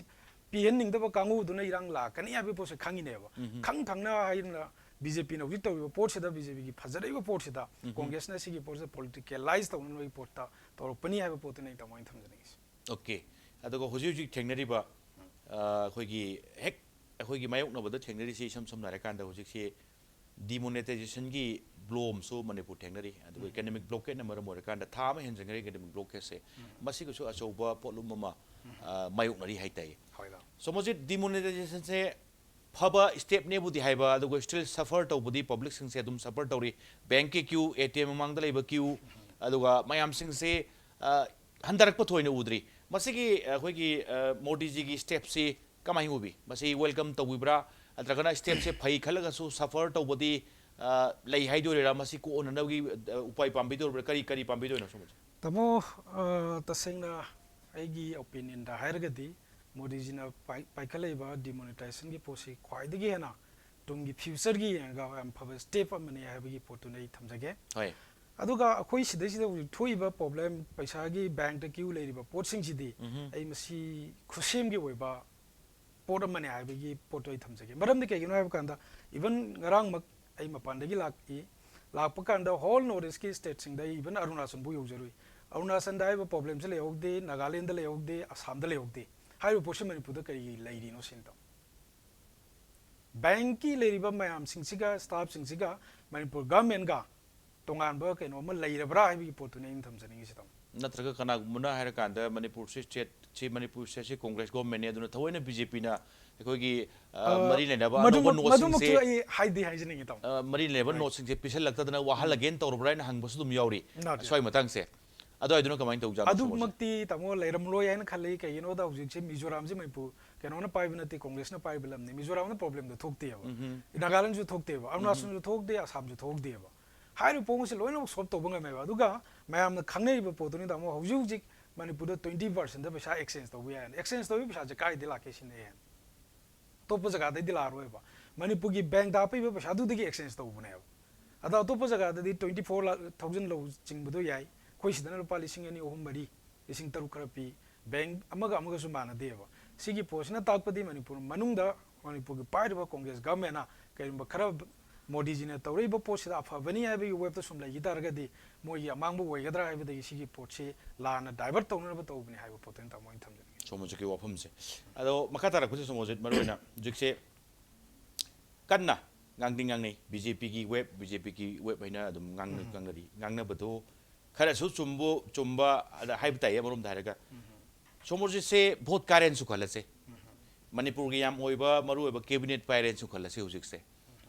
ꯄꯤꯍꯟꯅꯤꯡꯗꯕ ꯀꯥꯡꯕꯨꯗꯨꯅ ꯏꯔꯥꯡ ꯂꯥꯛꯀꯅꯤ ꯍꯥꯏꯕꯒꯤ ꯄꯣꯠꯁꯦ ꯈꯪꯉꯤꯅꯦꯕ꯫ ꯎꯝꯍꯨꯝ꯫ ꯈꯪ ꯈꯪꯅ ꯍꯥꯏꯅ BJPꯅ ꯍꯧꯖꯤꯛ ꯇꯧꯔꯤꯕ ꯄꯣꯠꯁꯤꯗ, BJPꯒꯤ ꯐꯖꯔꯤꯕ ꯄꯣꯠꯁꯤꯗ ꯎꯝꯍꯨꯝ꯫ Congressꯅ ꯁꯤꯒꯤ ꯄꯣꯠꯁꯤꯗ politicalize ꯇꯧꯅꯅꯕꯒꯤ ꯄꯣꯠꯇ ꯇꯧꯔꯛꯄꯅꯤ ꯍꯥꯏꯕ ꯄꯣꯠꯇꯨꯅ ꯑꯩ ꯇꯥꯃꯣ ꯑꯩꯅ ꯊꯝꯖꯅꯤꯡꯉꯤꯁꯦ꯫ Okay꯫ ꯑꯗꯨꯒ ꯍꯧꯖꯤꯛ ꯍꯧꯖꯤꯛ ꯊꯦꯡꯅꯔꯤꯕ, ꯑ, ꯑꯩꯈꯣꯏꯒꯤ ꯍꯦꯛ ꯑꯩꯈꯣꯏꯒꯤ ꯃꯥꯌꯣꯛꯅꯕꯗ ꯊꯦꯡꯅꯔꯤꯁꯤ ꯏꯁꯝ ꯁꯝꯅ ꯍꯥꯏꯔꯀꯥꯟꯗ ꯍꯧꯖꯤꯛꯁꯤ demonetizationꯒꯤ blow ꯑꯃꯁꯨ ꯃꯅꯤꯄꯨꯔ ꯊꯦꯡꯅꯔꯤ, ꯑꯗꯨꯒ economic blockade ꯅ ꯃꯔꯝ ꯑꯣꯏꯔꯀꯥꯟꯗ ꯊꯥ ꯑꯃ ꯍꯦꯟꯖꯟꯈ꯭ꯔꯦ economic blockade ꯁꯦ꯫ ꯃꯁꯤꯒꯁꯨ ꯑꯆꯧꯕ ꯄꯣꯠꯂꯨꯝ ꯑꯃ, ꯑ, ꯃꯥꯌꯣꯛꯅꯔꯤ ꯍꯥꯏꯇꯥꯏ꯫ ꯍꯣꯏ, ꯇꯥꯃꯣ꯫ ꯁꯣꯃꯣꯖꯤꯠ, demonetizationꯁꯦ ꯐꯕ ꯁ꯭ꯇꯦꯞꯅꯦꯕꯨꯗꯤ ꯍꯥꯏꯕ, ꯑꯗꯨꯒ ꯁ꯭ꯇꯤꯜ ꯁꯐꯔ ꯇꯧꯕꯗꯤ ꯄꯕ꯭ꯂꯤꯛꯁꯤꯡꯁꯦ ꯑꯗꯨꯝ ꯁꯐꯔ ꯇꯧꯔꯤ꯫ ꯕꯦꯡꯛꯀꯤ ꯀ꯭ꯌꯨ, ꯑꯦ ꯇꯤ ꯑꯦꯝ ꯃꯃꯥꯡꯗ ꯂꯩꯕ ꯀ꯭ꯌꯨ, ꯑꯗꯨꯒ ꯃꯌꯥꯝꯁꯤꯡꯁꯦ, ꯑ, ꯍꯟꯊꯔꯛꯄ ꯊꯣꯏꯅ ꯎꯗ꯭ꯔꯤ꯫ ꯃꯁꯤꯒꯤ ꯑꯩꯈꯣꯏꯒꯤ, ꯑ, ꯃꯣꯗꯤꯖꯤꯒꯤ ꯁ꯭ꯇꯦꯞꯁꯤ ꯀꯃꯥꯏꯅ ꯎꯕꯤ? ꯃꯁꯤ ꯋꯦꯜꯀꯝ ꯇꯧꯕꯤꯕ꯭ꯔꯥ? ꯅꯠꯇ꯭ꯔꯒꯅ ꯁ꯭ꯇꯦꯞꯁꯦ ꯐꯩ ꯈꯜꯂꯒꯁꯨ ꯁꯐꯔ ꯇꯧꯕꯗꯤ, ꯑ, ꯂꯩ ꯍꯥꯏꯗꯣꯏꯔꯥ? ꯃꯁꯤ ꯀꯣꯛꯍꯟꯅꯅꯕꯒꯤ, ꯑ, ꯎꯄꯥꯏ ꯄꯥꯝꯕꯤꯗꯣꯔꯤꯕ꯭ꯔꯥ? ꯀꯔꯤ, ꯀꯔꯤ ꯄꯥꯝꯕꯤꯗꯣꯏꯅꯣ ꯁꯣꯝꯁꯦ? ꯇꯥꯃꯣ, ꯑ, ꯇꯁꯦꯡꯅ ꯑꯩꯒꯤ ꯑꯣꯄꯤꯅꯤꯌꯟꯗ ꯍꯥꯏꯔꯒꯗꯤ ꯃꯣꯗꯤꯖꯤꯅ ꯄꯥꯏ-, ꯄꯥꯏꯈꯠꯂꯛꯏꯕ ꯗꯤꯃꯣꯅꯤꯇꯥꯏꯖꯦꯁꯟꯒꯤ ꯄꯣꯠꯁꯤ ꯈ꯭ꯋꯥꯏꯗꯒꯤ ꯍꯦꯟꯅ ꯇꯨꯡꯒꯤ ꯐ꯭ꯌꯨꯆꯔꯒꯤ ꯌꯦꯡꯉꯒ ꯌꯥꯝ ꯐꯕ ꯁ꯭ꯇꯦꯞ ꯑꯃꯅꯤ ꯍꯥꯏꯕꯒꯤ ꯄꯣꯠꯇꯨꯅ ꯑꯩ ꯊꯝꯖꯒꯦ꯫ ꯍꯣꯏ꯫ ꯑꯗꯨꯒ ꯑꯩꯈꯣꯏ ꯁꯤꯗꯩꯁꯤꯗ ꯍꯧꯖꯤꯛ ꯊꯣꯛꯏꯕ ꯄ꯭ꯔꯣꯕ꯭ꯂꯦꯝ, ꯄꯩꯁꯥꯒꯤ ꯕꯦꯡꯛꯇ ꯀ꯭ꯌꯨ ꯂꯩꯔꯤꯕ ꯄꯣꯠꯁꯤꯡꯁꯤꯗꯤ ꯎꯝꯍꯨꯝ꯫ ꯑꯩ ꯃꯁꯤ ꯈꯨꯠꯁꯦꯝꯒꯤ ꯑꯣꯏꯕ ꯄꯣꯠ ꯑꯃꯅꯤ ꯍꯥꯏꯕꯒꯤ ꯄꯣꯠꯇꯣ ꯑꯩ ꯊꯝꯖꯒꯦ꯫ ꯃꯔꯝꯗꯤ ꯀꯩꯒꯤꯅꯣ ꯍꯥꯏꯕ ꯀꯥꯟꯗ, ꯏꯚꯟ ꯉꯔꯥꯡꯃꯛ ꯑꯩ ꯃꯄꯥꯟꯗꯒꯤ ꯂꯥꯛꯏ, ꯂꯥꯛꯄ ꯀꯥꯟꯗ ꯍꯣꯜ ꯅꯣꯔꯠ ꯏꯁꯀꯤ ꯁ꯭ꯇꯦꯠꯁꯤꯡꯗ ꯑꯩ ꯏꯚꯟ ꯑꯔꯨꯅꯥꯆꯜꯕꯨ ꯌꯧꯖꯔꯨꯏ꯫ ꯑꯔꯨꯅꯥꯆꯜꯗ ꯍꯥꯏꯔꯤꯕ ꯄ꯭ꯔꯣꯕ꯭ꯂꯦꯝꯁꯤ ꯂꯩꯍꯧꯗꯦ, ꯅꯥꯒꯥꯂꯦꯟꯗ ꯂꯩꯍꯧꯗꯦ, ꯑꯁꯥꯝꯗ ꯂꯩꯍꯧꯗꯦ꯫ ꯍꯥꯏꯔꯤꯕ ꯄꯣꯠꯁꯤ ꯃꯅꯤꯄꯨꯔꯗ ꯀꯔꯤꯒꯤ ꯂꯩꯔꯤꯅꯣ ꯁꯤꯅꯤ, ꯇꯥꯃꯣ꯫ ꯕꯦꯡꯛꯀꯤ ꯂꯩꯔꯤꯕ ꯃꯌꯥꯝꯁꯤꯡꯁꯤꯒ, ꯁ꯭ꯇꯥꯐꯁꯤꯡꯁꯤꯒ, ꯃꯅꯤꯄꯨꯔ ꯒꯚꯔꯟꯃꯦꯟꯠꯒ ꯇꯣꯉꯥꯟꯕ ꯀꯩꯅꯣ ꯑꯃ ꯂꯩꯔꯕ꯭ꯔꯥ ꯍꯥꯏꯕꯒꯤ ꯄꯣꯠꯇꯨꯅꯤ ꯑꯩꯅ ꯊꯝꯖꯅꯤꯡꯉꯤꯁꯤ, ꯇꯥꯃꯣ꯫ ꯅꯠꯇ꯭ꯔꯒ ꯀꯅꯥꯒꯨꯝꯕꯅ ꯍꯥꯏꯔꯀꯥꯟꯗ ꯃꯅꯤꯄꯨꯔꯁꯤ ꯁ꯭ꯇꯦꯠꯁꯤ, ꯃꯅꯤꯄꯨꯔ ꯁ꯭ꯇꯦꯠꯁꯤ ꯀꯣꯡꯒ꯭ꯔꯦꯁ ꯒꯣꯚꯔꯟꯃꯦꯟꯠꯅꯤ, ꯑꯗꯨꯅ ꯊꯑꯣꯏꯅ ꯕꯤ ꯖꯦ ꯄꯤꯅ ꯑꯩꯈꯣꯏꯒꯤ, ꯑ, ꯑ, ꯃꯔꯤ ꯂꯩꯅꯕ ꯑꯅꯧꯕ ꯃꯗꯨꯃꯛ-, ꯅꯣꯠꯁꯤꯡꯁꯦ, ꯃꯗꯨꯃꯛꯁꯨ ꯑꯩ ꯍꯥꯏꯗꯤ ꯍꯥꯏꯖꯅꯤꯡꯉꯤ, ꯇꯥꯃꯣ꯫ ꯑ, ꯃꯔꯤ ꯂꯩꯅꯕ ꯍꯣꯏ꯫ ꯅꯣꯠꯁꯤꯡꯁꯦ ꯄꯤꯁꯜꯂꯛꯇꯗꯅ ꯋꯥꯍꯜꯂꯒꯦꯅ ꯇꯧꯔꯕ꯭ꯔꯥ ꯍꯥꯏꯅ ꯍꯪꯕꯁꯨ ꯑꯗꯨꯝ ꯌꯥꯎꯔꯤ꯫ ꯅꯠꯇꯦ꯫ ꯁ꯭ꯋꯥꯏ ꯃꯇꯥꯡꯁꯦ꯫ ꯑꯗꯨꯋꯥꯏꯗꯨꯅ ꯀꯃꯥꯏꯅ ꯇꯧꯖꯥꯠꯅꯣ, ꯁꯣꯝꯁꯦ? ꯑꯗꯨꯃꯛꯇꯤ, ꯇꯥꯃꯣ, ꯂꯩꯔꯝꯂꯣꯏ ꯍꯥꯏꯅ ꯈꯜꯂꯤ꯫ ꯀꯩꯒꯤꯅꯣꯗ ꯍꯧꯖꯤꯛꯁꯦ ꯃꯤꯖꯣꯔꯥꯝꯁꯦ ꯃꯅꯤꯄꯨꯔ ꯀꯩꯅꯣꯅ ꯄꯥꯏꯕ ꯅꯠꯇꯦ, ꯀꯣꯡꯒ꯭ꯔꯦꯁꯅ ꯄꯥꯏꯕ ꯂꯝꯅꯤ꯫ ꯃꯤꯖꯣꯔꯥꯝꯗ ꯄ꯭ꯔꯣꯕ꯭ꯂꯦꯝꯗꯣ ꯊꯣꯛꯇꯦꯕ꯫ ꯎꯝꯍꯨꯝ꯫ ꯅꯥꯒꯥꯂꯦꯟꯁꯨ ꯊꯣꯛꯇꯦꯕ, ꯎꯝꯍꯨꯝ꯫ ꯑꯔꯨꯅꯥꯆꯜꯁꯨ ꯊꯣꯛꯇꯦ, ꯑꯁꯥꯝꯁꯨ ꯊꯣꯛꯇꯦꯕ꯫ ꯍꯥꯏꯔꯤꯕ ꯄꯣꯠꯁꯦ ꯂꯣꯏꯅꯃꯛ ꯁꯣꯜꯕ ꯇꯧꯕ ꯉꯝꯃꯦꯕ꯫ ꯑꯗꯨꯒ ꯃꯌꯥꯝꯅ ꯈꯪꯅꯔꯤꯕ ꯄꯣꯠꯇꯨꯅꯤ, ꯇꯥꯃꯣ, ꯍꯧꯖꯤꯛ ꯍꯧꯖꯤꯛ ꯃꯅꯤꯄꯨꯔꯗ ꯇ꯭ꯋꯦꯟꯇꯤ ꯄꯥꯔꯁꯦꯟꯗ ꯄꯩꯁꯥ ꯑꯦꯛꯁꯆꯦꯟꯖ ꯇꯧꯕ ꯌꯥꯏꯅ꯫ ꯑꯦꯛꯁꯆꯦꯟꯖ ꯇꯧꯕꯒꯤ ꯄꯩꯁꯥꯁꯦ ꯀꯥꯏꯗꯒꯤ ꯂꯥꯛꯀꯦ ꯁꯤꯅꯦ ꯑꯩ ꯍꯥꯏꯅ꯫ ꯑꯇꯣꯞꯄ ꯖꯒꯥꯗꯩꯗꯤ ꯂꯥꯛꯑꯔꯣꯏꯕ꯫ ꯃꯅꯤꯄꯨꯔꯒꯤ ꯕꯦꯡꯛꯇ ꯍꯥꯞꯄꯛꯏꯕ ꯄꯩꯁꯥꯗꯨꯗꯒꯤ ꯑꯦꯛꯁꯆꯦꯟꯖ ꯇꯧꯕꯅꯦꯕ꯫ ꯑꯗꯣ ꯑꯇꯣꯞꯄ ꯖꯒꯥꯗꯗꯤ ꯇ꯭ꯋꯦꯟꯇꯤ ꯐꯣꯔ ꯂꯥꯛ, ꯊꯥꯎꯖꯟ ꯂꯧ ꯆꯤꯡꯕꯗꯣ ꯌꯥꯏ, ꯑꯩꯈꯣꯏ ꯁꯤꯗꯅ ꯂꯨꯄꯥ ꯂꯤꯁꯤꯡ ꯑꯅꯤ, ꯑꯍꯨꯝ, ꯃꯔꯤ, ꯂꯤꯁꯤꯡ ꯇꯔꯨꯛ ꯈꯔ ꯄꯤ꯫ ꯕꯦꯡꯛ ꯑꯃꯒ ꯑꯃꯒꯁꯨ ꯃꯥꯟꯅꯗꯦꯕ꯫ ꯁꯤꯒꯤ ꯄꯣꯠꯁꯤꯅ ꯇꯥꯛꯄꯗꯤ ꯃꯅꯤꯄꯨꯔ ꯃꯅꯨꯡꯗ ꯃꯅꯤꯄꯨꯔꯒꯤ ꯄꯥꯏꯔꯤꯕ ꯀꯣꯡꯒ꯭ꯔꯦꯁ ꯒꯚꯔꯟꯃꯦꯟꯠꯅ ꯀꯔꯤꯒꯨꯝꯕ ꯈꯔ ꯃꯣꯗꯤꯖꯤꯅ ꯇꯧꯔꯛꯏꯕ ꯄꯣꯠꯁꯤꯗ ꯑꯐꯕꯅꯤ ꯍꯥꯏꯕꯒꯤ ꯋꯦꯕꯇ ꯁꯨꯝ ꯂꯩꯈꯤ ꯇꯥꯔꯒꯗꯤ ꯃꯣꯏꯒꯤ ꯑꯃꯥꯡꯕ ꯑꯣꯏꯒꯗ꯭ꯔꯥ ꯍꯥꯏꯕꯗꯒꯤ ꯁꯤꯒꯤ ꯄꯣꯠꯁꯤ ꯂꯥꯟꯅ ꯗꯥꯏꯚꯔꯠ ꯇꯧꯅꯅꯕ ꯇꯧꯕꯅꯤ ꯍꯥꯏꯕ ꯄꯣꯠꯇꯨꯅꯤ, ꯇꯥꯃꯣ, ꯑꯩꯅ ꯊꯝꯖꯅꯤꯡꯉꯤ꯫ ꯁꯣꯝ ꯍꯧꯖꯤꯛꯀꯤ ꯋꯥꯐꯝꯁꯦ꯫ ꯑꯗꯣ ꯃꯈꯥ ꯇꯥꯔꯛꯄꯁꯦ, ꯁꯣꯝ ꯍꯧꯖꯤꯛ ꯃꯔꯨꯑꯣꯏꯅ ꯍꯧꯖꯤꯛꯁꯦ ꯀꯟꯅ ꯉꯥꯡꯗꯤ ꯉꯥꯡꯅꯩ, ꯕꯤ ꯖꯦ ꯄꯤꯒꯤ ꯋꯦꯕ, ꯕꯤ ꯖꯦ ꯄꯤꯒꯤ ꯋꯦꯕ ꯍꯥꯏꯅ ꯑꯗꯨꯝ ꯉꯥꯡꯅ-, ꯎꯝ꯫ ꯉꯥꯡꯅꯔꯤ꯫ ꯉꯥꯡꯅꯕꯗꯣ ꯈꯔꯁꯨ ꯆꯨꯝꯕꯨ-, ꯆꯨꯝꯕ ꯑꯗ ꯍꯥꯏꯕ ꯇꯥꯏ, ꯑꯃꯔꯣꯝꯗ ꯍꯥꯏꯔꯒ꯫ ꯎꯝ꯫ ꯁꯣꯝ ꯍꯧꯖꯤꯛꯁꯦ ꯚꯣꯠ ꯀꯥꯔꯦꯅꯁꯨ ꯈꯜꯂꯁꯦ꯫ ꯎꯝ꯫ ꯃꯅꯤꯄꯨꯔꯒꯤ ꯌꯥꯝ ꯑꯣꯏꯕ ꯃꯔꯨꯑꯣꯏꯕ ꯀꯦꯕꯤꯅꯦꯠ ꯄꯥꯏꯔꯦꯅꯁꯨ ꯈꯜꯂꯁꯤ ꯍꯧꯖꯤꯛꯁꯦ꯫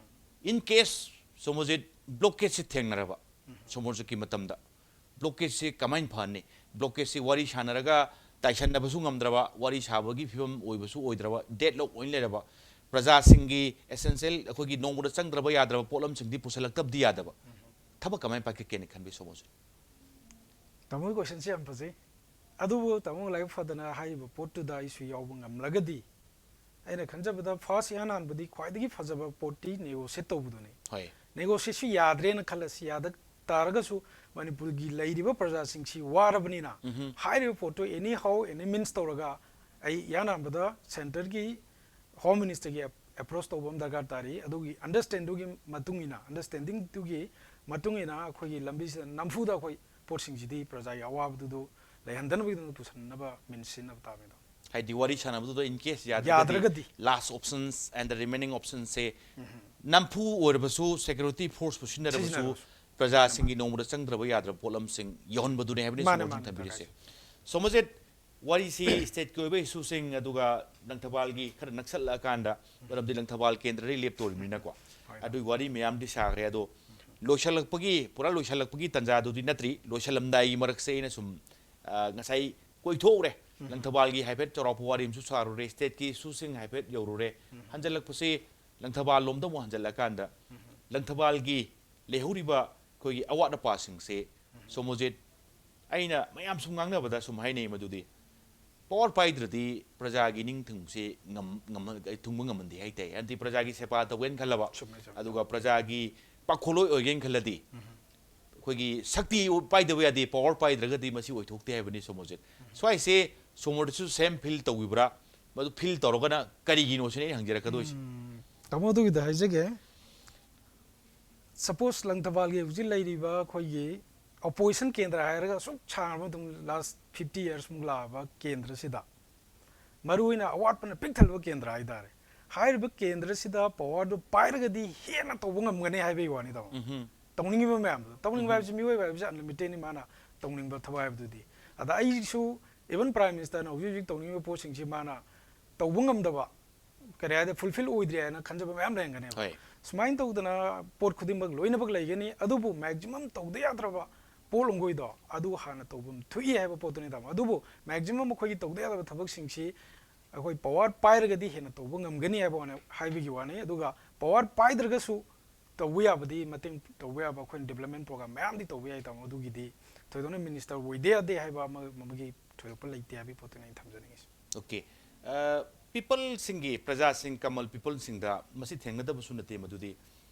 In case ꯁꯣꯃꯣꯖꯤꯠ ꯕ꯭ꯂꯣꯀꯦꯠꯁꯤ ꯊꯦꯡꯅꯔꯕ, ꯁꯣꯃꯣꯖꯤꯠꯀꯤ ꯃꯇꯝꯗ ꯕ꯭ꯂꯣꯀꯦꯠꯁꯤ ꯀꯃꯥꯏꯅ ꯐꯍꯟꯅꯤ? ꯕ꯭ꯂꯣꯀꯦꯠꯁꯤ ꯋꯥꯔꯤ ꯁꯥꯟꯅꯔꯒ ꯇꯥꯏꯁꯟꯅꯕꯁꯨ ꯉꯝꯗ꯭ꯔꯕ, ꯋꯥꯔꯤ ꯁꯥꯕꯒꯤ ꯐꯤꯕꯝ ꯑꯣꯏꯕꯁꯨ ꯑꯣꯏꯗ꯭ꯔꯕ, ꯗꯦꯠꯂꯣꯛ ꯑꯣꯏꯅ ꯂꯩꯔꯕ, ꯄ꯭ꯔꯖꯥꯁꯤꯡꯒꯤ essential, ꯑꯩꯈꯣꯏꯒꯤ ꯅꯣꯡꯃꯗ ꯆꯪꯗ꯭ꯔꯕ ꯌꯥꯗ꯭ꯔꯕ ꯄꯣꯠꯂꯝꯁꯤꯡꯗꯤ ꯄꯨꯁꯜꯂꯛꯇꯕꯗꯤ ꯌꯥꯗꯕ꯫ ꯊꯕꯛ ꯀꯃꯥꯏꯅ ꯄꯥꯏꯈꯠꯀꯦꯅ ꯈꯟꯕꯤ ꯁꯣꯃꯣꯖꯤꯠ? ꯇꯥꯃꯣꯒꯤ ꯀꯣꯏꯁꯟꯁꯤ ꯌꯥꯝ ꯐꯖꯩ꯫ ꯑꯗꯨꯕꯨ ꯇꯥꯃꯣ ꯂꯥꯏꯕꯛ ꯐꯗꯅ ꯍꯥꯏꯔꯤꯕ ꯄꯣꯠꯇꯨꯗ ꯑꯩꯁꯨ ꯌꯥꯎꯕ ꯉꯝꯂꯒꯗꯤ, ꯑꯩꯅ ꯈꯟꯖꯕꯗ ꯐꯥꯔꯁ, ꯏꯍꯥꯟ ꯍꯥꯟꯕꯗꯤ ꯈ꯭ꯋꯥꯏꯗꯒꯤ ꯐꯖꯕ ꯄꯣꯠꯇꯤ ꯅꯦꯒꯣꯁꯤꯌꯦꯠ ꯇꯧꯕꯗꯨꯅꯤ꯫ ꯍꯣꯏ꯫ ꯅꯦꯒꯣꯁꯤꯌꯦꯠꯁꯨ ꯌꯥꯗ꯭ꯔꯦꯅ ꯈꯜꯂꯁꯤ, ꯌꯥꯗ ꯇꯥꯔꯒꯁꯨ ꯃꯅꯤꯄꯨꯔꯒꯤ ꯂꯩꯔꯤꯕ ꯄ꯭ꯔꯖꯥꯁꯤꯡꯁꯤ ꯋꯥꯔꯕꯅꯤꯅ, ꯎꯝꯍꯨꯝ꯫ ꯍꯥꯏꯔꯤꯕ ꯄꯣꯠꯇꯨ ꯑꯦꯅꯤ ꯍꯥꯎ ꯑꯦꯅꯤ ꯃꯤꯟꯁ ꯇꯧꯔꯒ ꯑꯩ ꯏꯍꯥꯟ ꯍꯥꯟꯕꯗ ꯁꯦꯟꯇꯔꯒꯤ ꯍꯣꯝ ꯃꯤꯅꯤꯁꯇꯔꯒꯤ ꯑꯦꯄ꯭ꯔꯣꯁ ꯇꯧꯕ ꯑꯃ ꯗꯔꯀꯥꯔ ꯇꯥꯔꯤ꯫ ꯑꯗꯨꯒꯤ ꯑꯟꯗꯔꯁꯇꯦꯟꯗꯨꯒꯤ ꯃꯇꯨꯡ ꯏꯟꯅ, ꯑꯟꯗꯔꯁꯇꯦꯟꯗꯤꯡꯗꯨꯒꯤ ꯃꯇꯨꯡ ꯏꯟꯅ ꯑꯩꯈꯣꯏꯒꯤ ꯂꯝꯕꯤꯁꯤꯗ ꯅꯝꯐꯨꯗ ꯑꯩꯈꯣꯏ ꯄꯣꯠꯁꯤꯡꯁꯤꯗꯤ ꯄ꯭ꯔꯖꯥꯒꯤ ꯑꯋꯥꯕꯗꯨꯗ ꯂꯩꯍꯟꯗꯅꯕꯒꯤꯗꯃꯛ ꯄꯨꯁꯤꯟꯅꯕ ꯃꯤꯟꯁ ꯁꯤꯖꯤꯟꯅꯕ ꯇꯥꯕꯅꯤꯗꯣ꯫ ꯍꯥꯏꯗꯤ ꯋꯥꯔꯤ ꯁꯥꯟꯅꯕꯗꯨꯗ in case ꯌꯥꯗ꯭ꯔꯒꯗꯤ, ꯌꯥꯗ꯭ꯔꯒꯗꯤ꯫ Last options and the remaining optionsꯁꯦ ꯅꯝꯐꯨ ꯑꯣꯏꯔꯕꯁꯨ, ꯁꯦꯀ꯭ꯌꯨꯔꯤꯇꯤ ꯐꯣꯔꯁꯄꯨ ꯁꯤꯖꯤꯟꯅꯔꯕꯁꯨ, ꯁꯤꯖꯤꯟꯅꯔꯕꯁꯨ꯫ ꯄ꯭ꯔꯖꯥꯁꯤꯡꯒꯤ ꯅꯣꯡꯃꯗ ꯆꯪꯗ꯭ꯔꯕ ꯌꯥꯗ꯭ꯔꯕ ꯄꯣꯠꯂꯝꯁꯤꯡ ꯌꯧꯍꯟꯕꯗꯨꯅꯦ ꯍꯥꯏꯕꯅꯤ ꯃꯥꯅꯦ, ꯁꯣꯃꯣꯖꯤꯠꯅ ꯃꯥꯅꯦ, ꯊꯝꯕꯤꯔꯤꯁꯦ꯫ ꯗꯔꯀꯥꯔ꯫ ꯁꯣꯃꯣꯖꯤꯠ, ꯋꯥꯔꯤꯁꯤ ꯁ꯭ꯇꯦꯠꯀꯤ ꯑꯣꯏꯕ ꯏꯁꯨꯁꯤꯡ, ꯑꯗꯨꯒ ꯂꯪꯊꯕꯥꯜꯒꯤ ꯈꯔ ꯅꯛꯁꯜꯂꯛꯑꯀꯥꯟꯗ, ꯃꯔꯝꯗꯤ ꯂꯪꯊꯕꯥꯜ ꯀꯦꯟꯗ꯭ꯔꯗꯤ ꯂꯦꯞꯇꯣꯔꯤꯕꯅꯤꯅꯀꯣ, ꯍꯣꯏ꯫ ꯑꯗꯨꯒꯤ ꯋꯥꯔꯤ ꯃꯌꯥꯝꯗꯤ ꯁꯥꯈ꯭ꯔꯦ꯫ ꯑꯗꯣ ꯂꯣꯏꯁꯤꯜꯂꯛꯄꯒꯤ, ꯄꯨꯔꯥ ꯂꯣꯏꯁꯤꯜꯂꯛꯄꯒꯤ ꯇꯥꯟꯖꯥꯗꯨꯗꯤ ꯅꯠꯇ꯭ꯔꯤ꯫ ꯂꯣꯏꯁꯤꯜꯂꯝꯗꯥꯏꯒꯤ ꯃꯔꯛꯁꯦ ꯑꯩꯅ ꯁꯨꯝ, ꯑ, ꯉꯁꯥꯏ ꯀꯣꯏꯊꯣꯛꯎꯔꯦ꯫ ꯂꯪꯊꯕꯥꯜꯒꯤ ꯍꯥꯏꯐꯦꯠ ꯆꯥꯎꯔꯥꯛꯄ ꯋꯥꯔꯤ ꯑꯃꯁꯨ ꯁꯥꯔꯨꯔꯦ, ꯁ꯭ꯇꯦꯠꯀꯤ ꯏꯁꯨꯁꯤꯡ ꯍꯥꯏꯐꯦꯠ ꯌꯧꯔꯨꯔꯦ꯫ ꯍꯟꯖꯜꯂꯛꯄꯁꯤ ꯂꯪꯊꯕꯥꯜ ꯂꯣꯝꯗ ꯑꯃꯨꯛ ꯍꯟꯖꯜꯂꯛꯀꯥꯟꯗ, ꯂꯪꯊꯕꯥꯜꯒꯤ ꯂꯩꯍꯧꯔꯤꯕ ꯑꯩꯈꯣꯏꯒꯤ ꯑꯋꯥꯠ ꯑꯄꯥꯁꯤꯡꯁꯦ, ꯁꯣꯃꯣꯖꯤꯠ, ꯑꯩꯅ ꯃꯌꯥꯝ ꯁꯨꯝ ꯉꯥꯡꯅꯕꯗ ꯁꯨꯝ ꯍꯥꯏꯅꯩ ꯃꯗꯨꯗꯤ, ꯄꯋꯥꯔ ꯄꯥꯏꯗ꯭ꯔꯗꯤ ꯄ꯭ꯔꯖꯥꯒꯤ ꯅꯤꯡ ꯊꯨꯡꯁꯦ ꯉꯝ-, ꯉꯝꯍ-, ꯊꯨꯡꯕ ꯉꯝꯍꯟꯗꯦ ꯍꯥꯏꯇꯥꯏ꯫ ꯍꯥꯏꯗꯤ ꯄ꯭ꯔꯖꯥꯒꯤ ꯁꯦꯕꯥ ꯇꯧꯒꯦꯅ ꯈꯜꯂꯕ, ꯆꯨꯝꯃꯦ, ꯆꯨꯝꯃꯦ꯫ ꯑꯗꯨꯒ ꯄ꯭ꯔꯖꯥꯒꯤ ꯄꯥꯈꯣꯜꯂꯣꯏ ꯑꯣꯏꯒꯦꯅ ꯈꯜꯂꯗꯤ, ꯑꯩꯈꯣꯏꯒꯤ ꯁꯛꯇꯤ ꯄꯥꯏꯗꯕ ꯌꯥꯗꯦ, ꯄꯋꯥꯔ ꯄꯥꯏꯗ꯭ꯔꯒꯗꯤ ꯃꯁꯤ ꯑꯣꯏꯊꯣꯛꯇꯦ ꯍꯥꯏꯕꯅꯤ ꯁꯣꯃꯣꯖꯤꯠ꯫ ꯁ꯭ꯋꯥꯏꯁꯦ ꯁꯣꯃꯣꯗꯁꯨ ꯁꯦꯝ ꯐꯤꯜ ꯇꯧꯕꯤꯕ꯭ꯔꯥ? ꯃꯗꯨ ꯐꯤꯜ ꯇꯧꯔꯒꯅ ꯀꯔꯤꯒꯤꯅꯣ ꯁꯤꯅꯤ ꯑꯩꯅ ꯍꯪꯖꯔꯛꯀꯗꯣꯏꯁꯦ꯫ ꯎꯝ, ꯇꯥꯃꯣ ꯑꯗꯨꯒꯤꯗ ꯍꯥꯏꯖꯒꯦ꯫ ꯁꯄꯣꯁ ꯂꯪꯊꯕꯥꯜꯒꯤ ꯍꯧꯖꯤꯛ ꯂꯩꯔꯤꯕ ꯑꯩꯈꯣꯏꯒꯤ ꯑꯣꯄꯣꯖꯤꯁꯟ ꯀꯦꯟꯗ꯭ꯔ ꯍꯥꯏꯔꯒ ꯑꯁꯨꯛ ꯁꯥꯡꯉꯕ ꯃꯇꯨꯡ, ꯂꯥꯁ ꯐꯤꯐꯇꯤ ꯏꯌꯔꯁꯃꯨꯛ ꯂꯥꯛꯑꯕ ꯀꯦꯟꯗ꯭ꯔꯁꯤꯗ ꯃꯔꯨꯑꯣꯏꯅ ꯑꯋꯥꯠꯄꯅ ꯄꯤꯛ ꯊꯜꯂꯕ ꯀꯦꯟꯗ꯭ꯔ ꯍꯥꯏꯇꯥꯔꯦ꯫ ꯍꯥꯏꯔꯤꯕ ꯀꯦꯟꯗ꯭ꯔꯁꯤꯗ ꯄꯋꯥꯔꯗꯨ ꯄꯥꯏꯔꯒꯗꯤ ꯍꯦꯟꯅ ꯇꯧꯕ ꯉꯝꯒꯅꯤ ꯍꯥꯏꯕꯒꯤ ꯋꯥꯅꯤ ꯇꯥꯃꯣ꯫ ꯎꯝꯍꯨꯝ꯫ ꯇꯧꯅꯤꯡꯉꯤꯕ ꯃꯌꯥꯝꯗꯣ, ꯇꯧꯅꯤꯡꯕ ꯍꯥꯏꯕꯁꯤ, ꯃꯤꯑꯣꯏꯕ ꯍꯥꯏꯕꯁꯤ ꯑꯟꯂꯤꯃꯤꯇꯦꯠꯅꯤ, ꯃꯥꯅ ꯇꯧꯅꯤꯡꯕ ꯊꯕꯛ ꯍꯥꯏꯕꯗꯨꯗꯤ꯫ ꯑꯗ ꯑꯩꯁꯨ, ꯏꯚꯟ ꯄ꯭ꯔꯥꯏꯝ ꯃꯤꯅꯤꯁꯇꯔꯅ ꯍꯧꯖꯤꯛ ꯍꯧꯖꯤꯛ ꯇꯧꯅꯤꯡꯉꯤꯕ ꯄꯣꯠꯁꯤꯡꯁꯤ ꯃꯥꯅ ꯇꯧꯕ ꯉꯝꯗꯕ, ꯀꯔꯤ ꯍꯥꯏꯗꯤ, ꯐꯨꯜꯐꯤꯜ ꯑꯣꯏꯗ꯭ꯔꯦ ꯍꯥꯏꯅ ꯈꯟꯖꯕ ꯃꯌꯥꯝ ꯂꯩꯔꯝꯒꯅꯦꯕ꯫ ꯍꯣꯏ꯫ ꯁꯨꯃꯥꯏꯅ ꯇꯧꯗꯅ ꯄꯣꯠ ꯈꯨꯗꯤꯡꯃꯛ ꯂꯣꯏꯅꯃꯛ ꯂꯩꯒꯅꯤ, ꯑꯗꯨꯕꯨ ꯃꯦꯛꯁꯤꯃꯝ ꯇꯧꯗ ꯌꯥꯗ꯭ꯔꯕ ꯄꯣꯠ ꯂꯣꯝꯈꯣꯏꯗꯣ ꯑꯗꯨ ꯍꯥꯟꯅ ꯇꯧꯐꯝ ꯊꯣꯛꯏ ꯍꯥꯏꯕ ꯄꯣꯠꯇꯨꯅꯤ, ꯇꯥꯃꯣ꯫ ꯑꯗꯨꯕꯨ ꯃꯦꯛꯁꯤꯃꯝ ꯑꯩꯈꯣꯏꯒꯤ ꯇꯧꯗ ꯌꯥꯗꯕ ꯊꯕꯛꯁꯤꯡꯁꯤ ꯑꯩꯈꯣꯏ ꯄꯋꯥꯔ ꯄꯥꯏꯔꯒꯗꯤ ꯍꯦꯟꯅ ꯇꯧꯕ ꯉꯝꯒꯅꯤ ꯍꯥꯏꯕ ꯋꯥꯅꯤ, ꯍꯥꯏꯕꯒꯤ ꯋꯥꯅꯤ꯫ ꯑꯗꯨꯒ ꯄꯋꯥꯔ ꯄꯥꯏꯗ꯭ꯔꯒꯁꯨ ꯇꯧꯕ ꯌꯥꯕꯗꯤ, ꯃꯇꯦꯡ ꯇꯧꯕ ꯌꯥꯕ ꯑꯩꯈꯣꯏꯅ ꯗꯤꯕꯂꯞꯃꯦꯟ ꯄ꯭ꯔꯣꯒ꯭ꯔꯥꯝ ꯃꯌꯥꯝꯗꯤ ꯇꯧꯕ ꯌꯥꯏ, ꯇꯥꯃꯣ꯫ ꯑꯗꯨꯒꯤꯗꯤ ꯊꯣꯏꯗꯣꯛꯅ ꯃꯤꯅꯤꯁꯇꯔ ꯑꯣꯏꯗ ꯌꯥꯗꯦ ꯍꯥꯏꯕ ꯑꯃ, ꯑꯃꯒꯤ ꯊꯣꯏꯗꯣꯛꯄ ꯂꯩꯇꯦ ꯍꯥꯏꯕꯒꯤ ꯄꯣꯠꯇꯨꯅꯤ ꯑꯩꯅ ꯊꯝꯖꯅꯤꯡꯉꯤꯁꯦ꯫ ꯑꯣꯀꯦ꯫ ꯄꯤꯄꯜꯁꯤꯡꯒꯤ, ꯄ꯭ꯔꯖꯥꯁꯤꯡ, ꯀꯃꯜ ꯄꯤꯄꯜꯁꯤꯡꯗ ꯃꯁꯤ ꯊꯦꯡꯅꯗꯕꯁꯨ ꯅꯠꯇꯦ꯫ ꯃꯗꯨꯗꯤ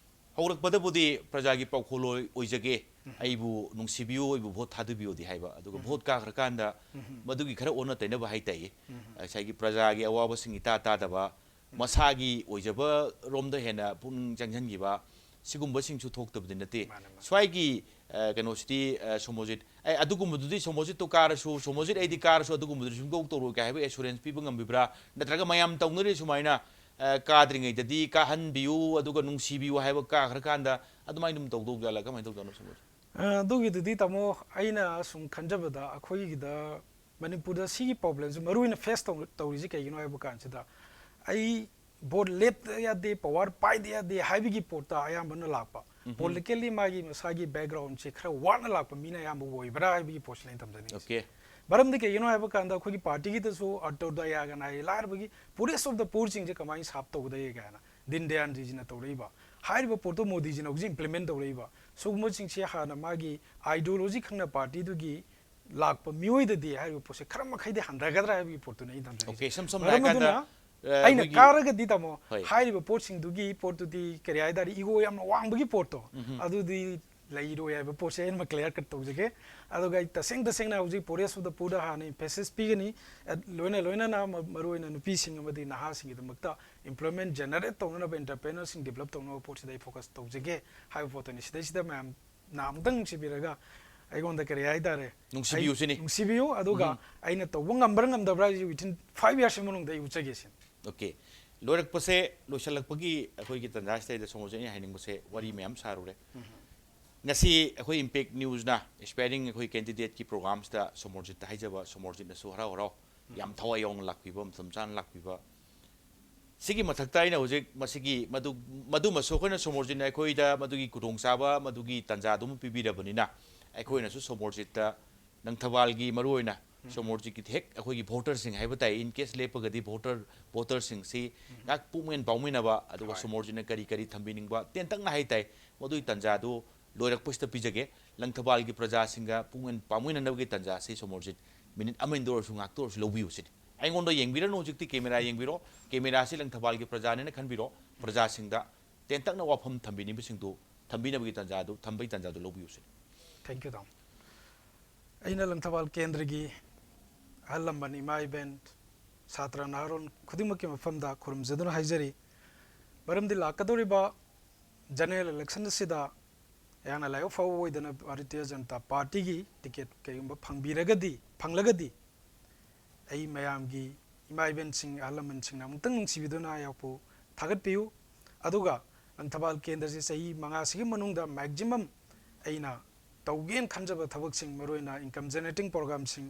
ꯍꯧꯔꯛꯄꯗꯕꯨꯗꯤ ꯄ꯭ꯔꯖꯥꯒꯤ ꯄꯥꯎꯈꯣꯜꯂꯣꯏ ꯑꯣꯏꯖꯒꯦ, ꯑꯩꯕꯨ ꯅꯨꯡꯁꯤꯕꯤꯌꯨ, ꯑꯩꯕꯨ ꯚꯣꯠ ꯊꯥꯗꯕꯤꯌꯨꯗꯤ ꯍꯥꯏꯕ, ꯑꯗꯨꯒ ꯚꯣꯠ ꯀꯥꯈ꯭ꯔꯀꯥꯟꯗ ꯃꯗꯨꯒꯤ ꯈꯔ ꯑꯣꯟꯅ ꯇꯩꯅꯕ ꯍꯥꯏꯇꯥꯏꯌꯦ꯫ ꯉꯁꯥꯏꯒꯤ ꯄ꯭ꯔꯖꯥꯒꯤ ꯑꯋꯥꯕꯁꯤꯡ ꯏꯇꯥ ꯇꯥꯗꯕ, ꯃꯁꯥꯒꯤ ꯑꯣꯏꯖꯕ ꯔꯣꯝꯗ ꯍꯦꯟꯅ ꯄꯨꯛꯅꯤꯡ ꯆꯪꯁꯤꯟꯈꯤꯕ, ꯁꯤꯒꯨꯝꯕꯁꯤꯡꯁꯨ ꯊꯣꯛꯇꯕꯗꯤ ꯅꯠꯇꯦ꯫ ꯃꯥꯅꯦ, ꯃꯥꯅꯦ꯫ ꯁ꯭ꯋꯥꯏꯒꯤ, ꯑ, ꯀꯩꯅꯣꯁꯤꯗꯤ, ꯑ, ꯁꯣꯃꯣꯖꯤꯠ, ꯑꯦ, ꯑꯗꯨꯒꯨꯝꯕꯗꯨꯗꯤ ꯁꯣꯃꯣꯖꯤꯠꯇꯣ ꯀꯥꯔꯁꯨ, ꯁꯣꯃꯣꯖꯤꯠ ꯑꯩꯗꯤ ꯀꯥꯔꯁꯨ ꯑꯗꯨꯒꯨꯝꯕꯗꯨꯗꯤ ꯁꯨꯡꯇꯧ ꯇꯧꯔꯣꯏ ꯀꯥꯏ ꯍꯥꯏꯕ ꯑꯦꯁꯨꯔꯦꯟꯁ ꯄꯤꯕ ꯉꯝꯕꯤꯕ꯭ꯔꯥ? ꯅꯠꯇ꯭ꯔꯒ ꯃꯌꯥꯝ ꯇꯧꯅꯔꯤ ꯁꯨꯃꯥꯏꯅ, ꯑ, ꯀꯥꯗ꯭ꯔꯤꯉꯩꯗꯗꯤ ꯀꯥꯍꯟꯕꯤꯌꯨ, ꯑꯗꯨꯒ ꯅꯨꯡꯁꯤꯕꯤꯌꯨ ꯍꯥꯏꯕ, ꯀꯥꯈ꯭ꯔꯀꯥꯟꯗ ꯑꯗꯨꯃꯥꯏꯅ ꯑꯗꯨꯝ ꯇꯧꯗꯧ ꯖꯥꯠꯂꯥ? ꯀꯃꯥꯏꯅ ꯇꯧꯗꯣꯏꯅꯣ ꯁꯣꯃꯣꯖꯤꯠ? ꯑ, ꯑꯗꯨꯒꯤꯗꯨꯗꯤ, ꯇꯥꯃꯣ, ꯑꯩꯅ ꯁꯨꯝ ꯈꯟꯖꯕꯗ, ꯑꯩꯈꯣꯏꯒꯤꯗ ꯃꯅꯤꯄꯨꯔꯗ ꯁꯤꯒꯤ ꯄ꯭ꯔꯣꯕ꯭ꯂꯦꯝꯁꯦ ꯃꯔꯨ ꯑꯣꯏꯅ ꯐꯦꯁ ꯇꯧ-, ꯇꯧꯔꯤꯁꯦ ꯀꯩꯒꯤꯅꯣ ꯍꯥꯏꯕ ꯀꯥꯟꯁꯤꯗ, ꯑꯩ ꯚꯣꯠ ꯂꯦꯞꯇ ꯌꯥꯗꯦ, ꯄꯋꯥꯔ ꯄꯥꯏꯗ ꯌꯥꯗꯦ ꯍꯥꯏꯕꯒꯤ ꯄꯣꯠꯇ ꯑꯌꯥꯝꯕꯅ ꯂꯥꯛꯄ꯫ ꯄꯣꯂꯤꯇꯤꯀꯦꯜꯂꯤ ꯃꯥꯒꯤ ꯃꯁꯥꯒꯤ ꯕꯦꯛꯒ꯭ꯔꯥꯎꯟꯁꯦ ꯈꯔ ꯋꯥꯠꯅ ꯂꯥꯛꯄ ꯃꯤꯅ ꯑꯌꯥꯝꯕ ꯑꯣꯏꯕ꯭ꯔꯥ ꯍꯥꯏꯕꯒꯤ ꯄꯣꯠꯁꯤꯅ ꯑꯩꯅ ꯊꯝꯖꯅꯤꯡꯉꯤꯁꯦ꯫ ꯑꯣꯀꯦ꯫ ꯃꯔꯝꯗꯤ ꯀꯩꯒꯤꯅꯣ ꯍꯥꯏꯕ ꯀꯥꯟꯗ, ꯑꯩꯈꯣꯏꯒꯤ ꯄꯥꯔꯇꯤꯒꯤꯗꯁꯨ ꯑꯟꯇꯣꯗꯣꯗꯌꯥꯒꯅ ꯍꯥꯏ, ꯂꯥꯏꯔꯕꯒꯤ, poorest of the poorꯁꯤꯡꯁꯦ ꯀꯃꯥꯏꯅ ꯁꯥꯐ ꯇꯧꯒꯗꯒꯦ ꯀꯥꯏꯅ ꯗꯤꯟ ꯗꯌꯥꯟꯖꯤꯁꯤꯅ ꯇꯧꯔꯛꯏꯕ꯫ ꯍꯥꯏꯔꯤꯕ ꯄꯣꯠꯇꯣ ꯃꯣꯗꯤꯖꯤꯅ ꯍꯧꯖꯤꯛ ꯏꯝꯄ꯭ꯂꯤꯃꯦꯟ ꯇꯧꯔꯛꯏꯕ꯫ ꯁꯤꯒꯨꯝꯕꯁꯤꯡꯁꯦ ꯍꯥꯟꯅ ꯃꯥꯒꯤ ꯑꯥꯏꯗꯤꯌꯣꯂꯣꯖꯤ ꯈꯪꯅ ꯄꯥꯔꯇꯤꯗꯨꯒꯤ ꯂꯥꯛꯄ ꯃꯤꯑꯣꯏꯗꯗꯤ ꯍꯥꯏꯔꯤꯕ ꯄꯣꯠꯁꯦ ꯈꯔ ꯃꯈꯩꯗꯤ ꯍꯟꯊꯒꯗ꯭ꯔꯥ ꯍꯥꯏꯕꯒꯤ ꯄꯣꯠꯇꯨꯅꯤ ꯑꯩꯅ ꯊꯝꯖꯅꯤꯡꯉꯤꯁꯦ꯫ ꯑꯣꯀꯦ, ꯏꯁꯝ ꯁꯝꯅ ꯃꯔꯝ ꯍꯥꯏꯔꯀꯥꯟꯗ, ꯑꯗꯨꯅ ꯑ, ꯑꯩꯅ ꯑꯩꯈꯣꯏꯒꯤ ꯀꯥꯔꯒꯗꯤ, ꯇꯥꯃꯣ, ꯍꯣꯏ꯫ ꯍꯥꯏꯔꯤꯕ ꯄꯣꯠꯁꯤꯡꯗꯨꯒꯤ ꯄꯣꯠꯇꯨꯗꯤ ꯀꯔꯤ ꯍꯥꯏ ꯇꯥꯔꯦ, ꯏꯒꯣ ꯌꯥꯝꯅ ꯋꯥꯡꯕꯒꯤ ꯄꯣꯠꯇꯣ, ꯑꯗꯨꯗꯤ ꯂꯩꯔꯣꯏ ꯍꯥꯏꯕ ꯄꯣꯠꯁꯦ ꯑꯩꯅ ꯀ꯭ꯂꯤꯌꯥꯔ ꯀꯠ ꯇꯧꯖꯒꯦ꯫ ꯑꯗꯨꯒ ꯑꯩ ꯇꯁꯦꯡ ꯇꯁꯦꯡꯅ ꯍꯧꯖꯤꯛ poorest of the poorꯗ ꯍꯥꯟꯅ emphasis ꯄꯤꯒꯅꯤ꯫ ꯑꯦꯠ-, ꯂꯣꯏꯅ ꯂꯣꯏꯅꯅ ꯃ-, ꯃꯔꯨꯑꯣꯏꯅ ꯅꯨꯄꯤꯁꯤꯡ ꯑꯃꯗꯤ ꯅꯍꯥꯁꯤꯡꯒꯤꯗꯃꯛꯇ employment generate ꯇꯧꯅꯅꯕ, entrepreneurꯁꯤꯡ develop ꯇꯧꯅꯕ ꯄꯣꯠꯁꯤꯗ ꯑꯩ focus ꯇꯧꯖꯒꯦ ꯍꯥꯏꯕ ꯄꯣꯠꯇꯨꯅꯤ꯫ ꯁꯤꯗꯩꯁꯤꯗ ꯃꯌꯥꯝꯅ ꯑꯃꯨꯛꯇꯪ ꯅꯨꯡꯁꯤꯕꯤꯔꯒ ꯑꯩꯉꯣꯟꯗ ꯀꯔꯤ ꯍꯥꯏ ꯇꯥꯔꯦ, ꯅꯨꯡꯁꯤꯕꯤꯌꯨ ꯑꯩ ꯁꯤꯅꯤ꯫ ꯅꯨꯡꯁꯤꯕꯤꯌꯨ, ꯑꯗꯨꯒ ꯑꯩꯅ ꯇꯧꯕ ꯉꯝꯕ꯭ꯔꯥ ꯉꯝꯗꯕ꯭ꯔꯥ ꯍꯥꯏꯁꯤ within five yearsꯀꯤ ꯃꯅꯨꯡꯗ ꯑꯩ ꯎꯠꯆꯒꯦ ꯁꯤꯅꯤ꯫ ꯑꯣꯀꯦ꯫ ꯂꯣꯏꯔꯛꯄꯁꯦ, ꯂꯣꯏꯁꯤꯜꯂꯛꯄꯒꯤ ꯑꯩꯈꯣꯏꯒꯤ ꯇꯥꯟꯖꯥꯁꯤꯗꯩꯗ ꯁꯣꯃꯣꯖꯤꯠ, ꯑꯩꯅ ꯍꯥꯏꯅꯤꯡꯕꯁꯦ, ꯋꯥꯔꯤ ꯃꯌꯥꯝ ꯁꯥꯔꯨꯔꯦ꯫ ꯉꯁꯤ ꯑꯩꯈꯣꯏ Impact Newsꯅ aspiring ꯑꯩꯈꯣꯏ candidateꯀꯤ programꯁꯤꯗ ꯁꯣꯃꯣꯔꯖꯤꯠꯇ ꯍꯥꯏꯖꯕ, ꯁꯣꯃꯣꯔꯖꯤꯠꯅꯁꯨ ꯍꯔꯥꯎ ꯍꯔꯥꯎ ꯌꯥꯝ ꯊꯋꯥꯏ ꯌꯥꯎꯅ ꯂꯥꯛꯄꯤꯕ, ꯃꯇꯝ ꯆꯥꯅ ꯂꯥꯛꯄꯤꯕ꯫ ꯁꯤꯒꯤ ꯃꯊꯛꯇ ꯑꯩꯅ ꯍꯧꯖꯤꯛ ꯃꯁꯤꯒꯤ ꯃꯗꯨ, ꯃꯗꯨꯃꯁꯨ ꯑꯩꯈꯣꯏꯅ ꯁꯣꯃꯣꯔꯖꯤꯠꯅ ꯑꯩꯈꯣꯏꯗ ꯃꯗꯨꯒꯤ ꯈꯨꯗꯣꯡꯆꯥꯕ, ꯃꯗꯨꯒꯤ ꯇꯥꯟꯖꯥꯗꯨꯃ ꯄꯤꯕꯤꯔꯕꯅꯤꯅ, ꯑꯩꯈꯣꯏꯅꯁꯨ ꯁꯣꯃꯣꯔꯖꯤꯠꯇ, ꯂꯪꯊꯕꯥꯜꯒꯤ ꯃꯔꯨꯑꯣꯏꯅ ꯁꯣꯃꯣꯔꯖꯤꯠꯀꯤ ꯍꯦꯛ ꯑꯩꯈꯣꯏꯒꯤ ꯚꯣꯇꯔꯁꯤꯡ ꯍꯥꯏꯕ ꯇꯥꯏ, in case ꯂꯦꯞꯄꯒꯗꯤ ꯚꯣꯇꯔ, ꯚꯣꯇꯔꯁꯤꯡꯁꯤ ꯉꯥꯏꯍꯥꯛ ꯄꯨꯛꯃꯦꯟ ꯄꯥꯎꯃꯤꯟꯅꯕ, ꯑꯗꯨꯒ ꯍꯣꯏ꯫ ꯁꯣꯃꯣꯔꯖꯤꯠꯅ ꯀꯔꯤ ꯀꯔꯤ ꯊꯝꯕꯤꯅꯤꯡꯕ ꯇꯦꯟꯇꯛꯅ ꯍꯥꯏ ꯇꯥꯏ, ꯃꯗꯨꯒꯤ ꯇꯥꯟꯖꯥꯗꯨ ꯂꯣꯏꯔꯛꯄꯁꯤꯗ ꯄꯤꯖꯒꯦ꯫ ꯂꯪꯊꯕꯥꯜꯒꯤ ꯄ꯭ꯔꯖꯥꯁꯤꯡꯒ ꯄꯨꯛꯃꯦꯟ ꯄꯥꯎꯃꯤꯟꯅꯅꯕꯒꯤ ꯇꯥꯟꯖꯥꯁꯤ ꯁꯣꯃꯣꯔꯖꯤꯠ ꯃꯤꯅꯤꯠ ꯑꯃꯅꯤꯗ ꯑꯣꯏꯔꯁꯨ ꯉꯥꯛꯇ ꯑꯣꯏꯔꯁꯨ ꯂꯧꯕꯤꯌꯨ ꯁꯤꯅꯤ꯫ ꯑꯩꯉꯣꯟꯗ ꯌꯦꯡꯕꯤꯔꯅꯨ, ꯍꯧꯖꯤꯛꯇꯤ ꯀꯦꯃꯦꯔꯥ ꯌꯦꯡꯕꯤꯔꯣ꯫ ꯀꯦꯃꯦꯔꯥꯁꯤ ꯂꯪꯊꯕꯥꯜꯒꯤ ꯄ꯭ꯔꯖꯥꯅꯦꯅ ꯈꯟꯕꯤꯔꯣ꯫ ꯄ꯭ꯔꯖꯥꯁꯤꯡꯗ ꯇꯦꯟꯇꯛꯅ ꯋꯥꯐꯝ ꯊꯝꯕꯤꯅꯤꯡꯕꯁꯤꯡꯗꯨ ꯊꯝꯕꯤꯅꯕꯒꯤ ꯇꯥꯟꯖꯥꯗꯨ, ꯊꯝꯕꯒꯤ ꯇꯥꯟꯖꯥꯗꯨ ꯂꯧꯕꯤꯌꯨ ꯁꯤꯅꯤ꯫ Thank you, ꯇꯥꯃꯣ꯫ ꯑꯩꯅ ꯂꯪꯊꯕꯥꯜ ꯀꯦꯟꯗ꯭ꯔꯒꯤ ꯑꯍꯜ ꯂꯃꯟ, ꯏꯃꯥ ꯏꯕꯦꯟ, ꯁꯥꯇ꯭ꯔ ꯅꯍꯥꯔꯣꯜ ꯈꯨꯗꯤꯡꯃꯛꯀꯤ ꯃꯐꯝꯗ ꯈꯨꯔꯨꯝꯖꯗꯨꯅ ꯍꯥꯏꯖꯔꯤ꯫ ꯃꯔꯝꯗꯤ ꯂꯥꯛꯀꯗꯧꯔꯤꯕ general election ꯑꯁꯤꯗ ꯑꯩꯍꯥꯛꯅ ꯂꯥꯏꯕꯛ ꯐꯕ ꯑꯣꯏꯗꯅ ꯚꯥꯔꯇꯤꯌ ꯖꯅꯇꯥ ꯄꯥꯔꯇꯤꯒꯤ ꯇꯤꯀꯦꯠ ꯀꯩꯒꯨꯝꯕ ꯐꯪꯕꯤꯔꯒꯗꯤ, ꯐꯪꯂꯒꯗꯤ, ꯑꯩ ꯃꯌꯥꯝꯒꯤ ꯏꯃꯥ ꯏꯕꯦꯟꯁꯤꯡ, ꯑꯍꯜ ꯂꯃꯟꯁꯤꯡꯅ ꯑꯃꯨꯛꯇꯪ ꯅꯨꯡꯁꯤꯕꯤꯗꯨꯅ ꯑꯩꯍꯥꯛꯄꯨ ꯊꯥꯒꯠꯄꯤꯌꯨ꯫ ꯑꯗꯨꯒ ꯂꯪꯊꯕꯥꯜ ꯀꯦꯟꯗ꯭ꯔꯁꯤ ꯆꯍꯤ ꯃꯉꯥꯁꯤꯒꯤ ꯃꯅꯨꯡꯗ maximum ꯑꯩꯅ ꯇꯧꯒꯦꯅ ꯈꯟꯖꯕ ꯊꯕꯛꯁꯤꯡ, ꯃꯔꯨꯑꯣꯏꯅ income generating programꯁꯤꯡ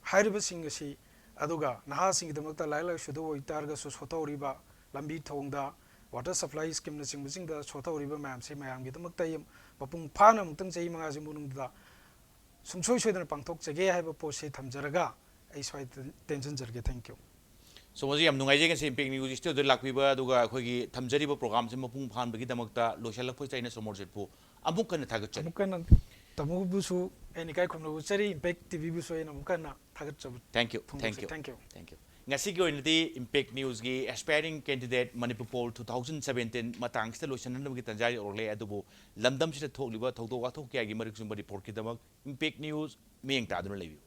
ꯍꯥꯏꯔꯤꯕꯁꯤꯡ ꯑꯁꯤ, ꯑꯗꯨꯒ ꯅꯍꯥꯁꯤꯡꯒꯤꯗꯃꯛꯇ ꯂꯥꯏꯔꯤꯛ ꯂꯥꯏꯁꯨꯗ ꯑꯣꯏꯇꯥꯔꯒꯁꯨ ꯁꯣꯊꯍꯧꯔꯤꯕ, ꯂꯝꯕꯤ ꯊꯣꯡꯗ, water supply schemeꯅꯆꯤꯡꯕꯁꯤꯡꯗ ꯁꯣꯊꯍꯧꯔꯤꯕ ꯃꯌꯥꯝꯁꯤ ꯃꯌꯥꯝꯒꯤꯗꯃꯛꯇ ꯑꯩ ꯃꯄꯨꯡ ꯐꯥꯅ ꯑꯃꯨꯛꯇꯪ ꯆꯍꯤ ꯃꯉꯥꯁꯤ ꯃꯅꯨꯡꯗ ꯁꯨꯡꯁꯣꯏ ꯁꯣꯏꯗꯅ ꯄꯥꯡꯊꯣꯛꯆꯒꯦ ꯍꯥꯏꯕ ꯄꯣꯠꯁꯤ ꯊꯝꯖꯔꯒ ꯑꯩ ꯁ꯭ꯋꯥꯏꯗ ꯇꯦꯟꯁꯤꯟꯖꯔꯒꯦ꯫ Thank you꯫ ꯁꯣꯃꯣꯔꯖꯤꯠ, ꯌꯥꯝ ꯅꯨꯡꯉꯥꯏꯖꯩ ꯉꯁꯤ Impact News studioꯗ ꯂꯥꯛꯄꯤꯕ, ꯑꯗꯨꯒ ꯑꯩꯈꯣꯏꯒꯤ ꯊꯝꯖꯔꯤꯕ programꯁꯤ ꯃꯄꯨꯡ ꯐꯥꯍꯟꯕꯒꯤꯗꯃꯛꯇ꯫ ꯂꯣꯏꯁꯤꯜꯂꯛꯄꯁꯤꯗ ꯑꯩꯅ ꯁꯣꯃꯣꯔꯖꯤꯠꯄꯨ ꯑꯃꯨꯛ ꯍꯟꯅ ꯊꯥꯒꯠꯆꯔꯤ꯫ ꯑꯃꯨꯛꯀ ꯍꯟꯅ ꯇꯥꯃꯣꯕꯨꯁꯨ ꯑꯩꯅ ꯏꯀꯥꯏ ꯈꯨꯝꯅꯕ ꯎꯠꯆꯔꯤ, Impact TVꯕꯨꯁꯨ ꯑꯩꯅ ꯑꯃꯨꯛꯀ ꯍꯟꯅ ꯊꯥꯒꯠꯆꯕ Thank you, thank ꯐꯣꯡꯗꯣꯛꯆꯔꯤ꯫ you, Thank you꯫ Thank you꯫ ꯉꯁꯤꯒꯤ ꯑꯣꯏꯅꯗꯤ Impact Newsꯒꯤ aspiring candidate Manipur Poll two thousand seventeen ꯃꯇꯥꯡꯁꯤꯗ ꯂꯣꯏꯁꯤꯟꯅꯅꯕꯒꯤ ꯇꯥꯟꯖꯥ ꯌꯧꯔꯛꯂꯦ꯫ ꯑꯗꯨꯕꯨ ꯂꯝꯗꯝꯁꯤꯗ ꯊꯣꯛꯂꯤꯕ ꯊꯧꯗꯣꯛ ꯋꯥꯊꯣꯛ ꯀꯌꯥꯒꯤ ꯃꯔꯤꯛ ꯆꯨꯝꯕ reportꯀꯤꯗꯃꯛ Impact News ꯃꯤꯠꯌꯦꯡ ꯇꯥꯗꯨꯅ ꯂꯩꯕꯤꯌꯨ꯫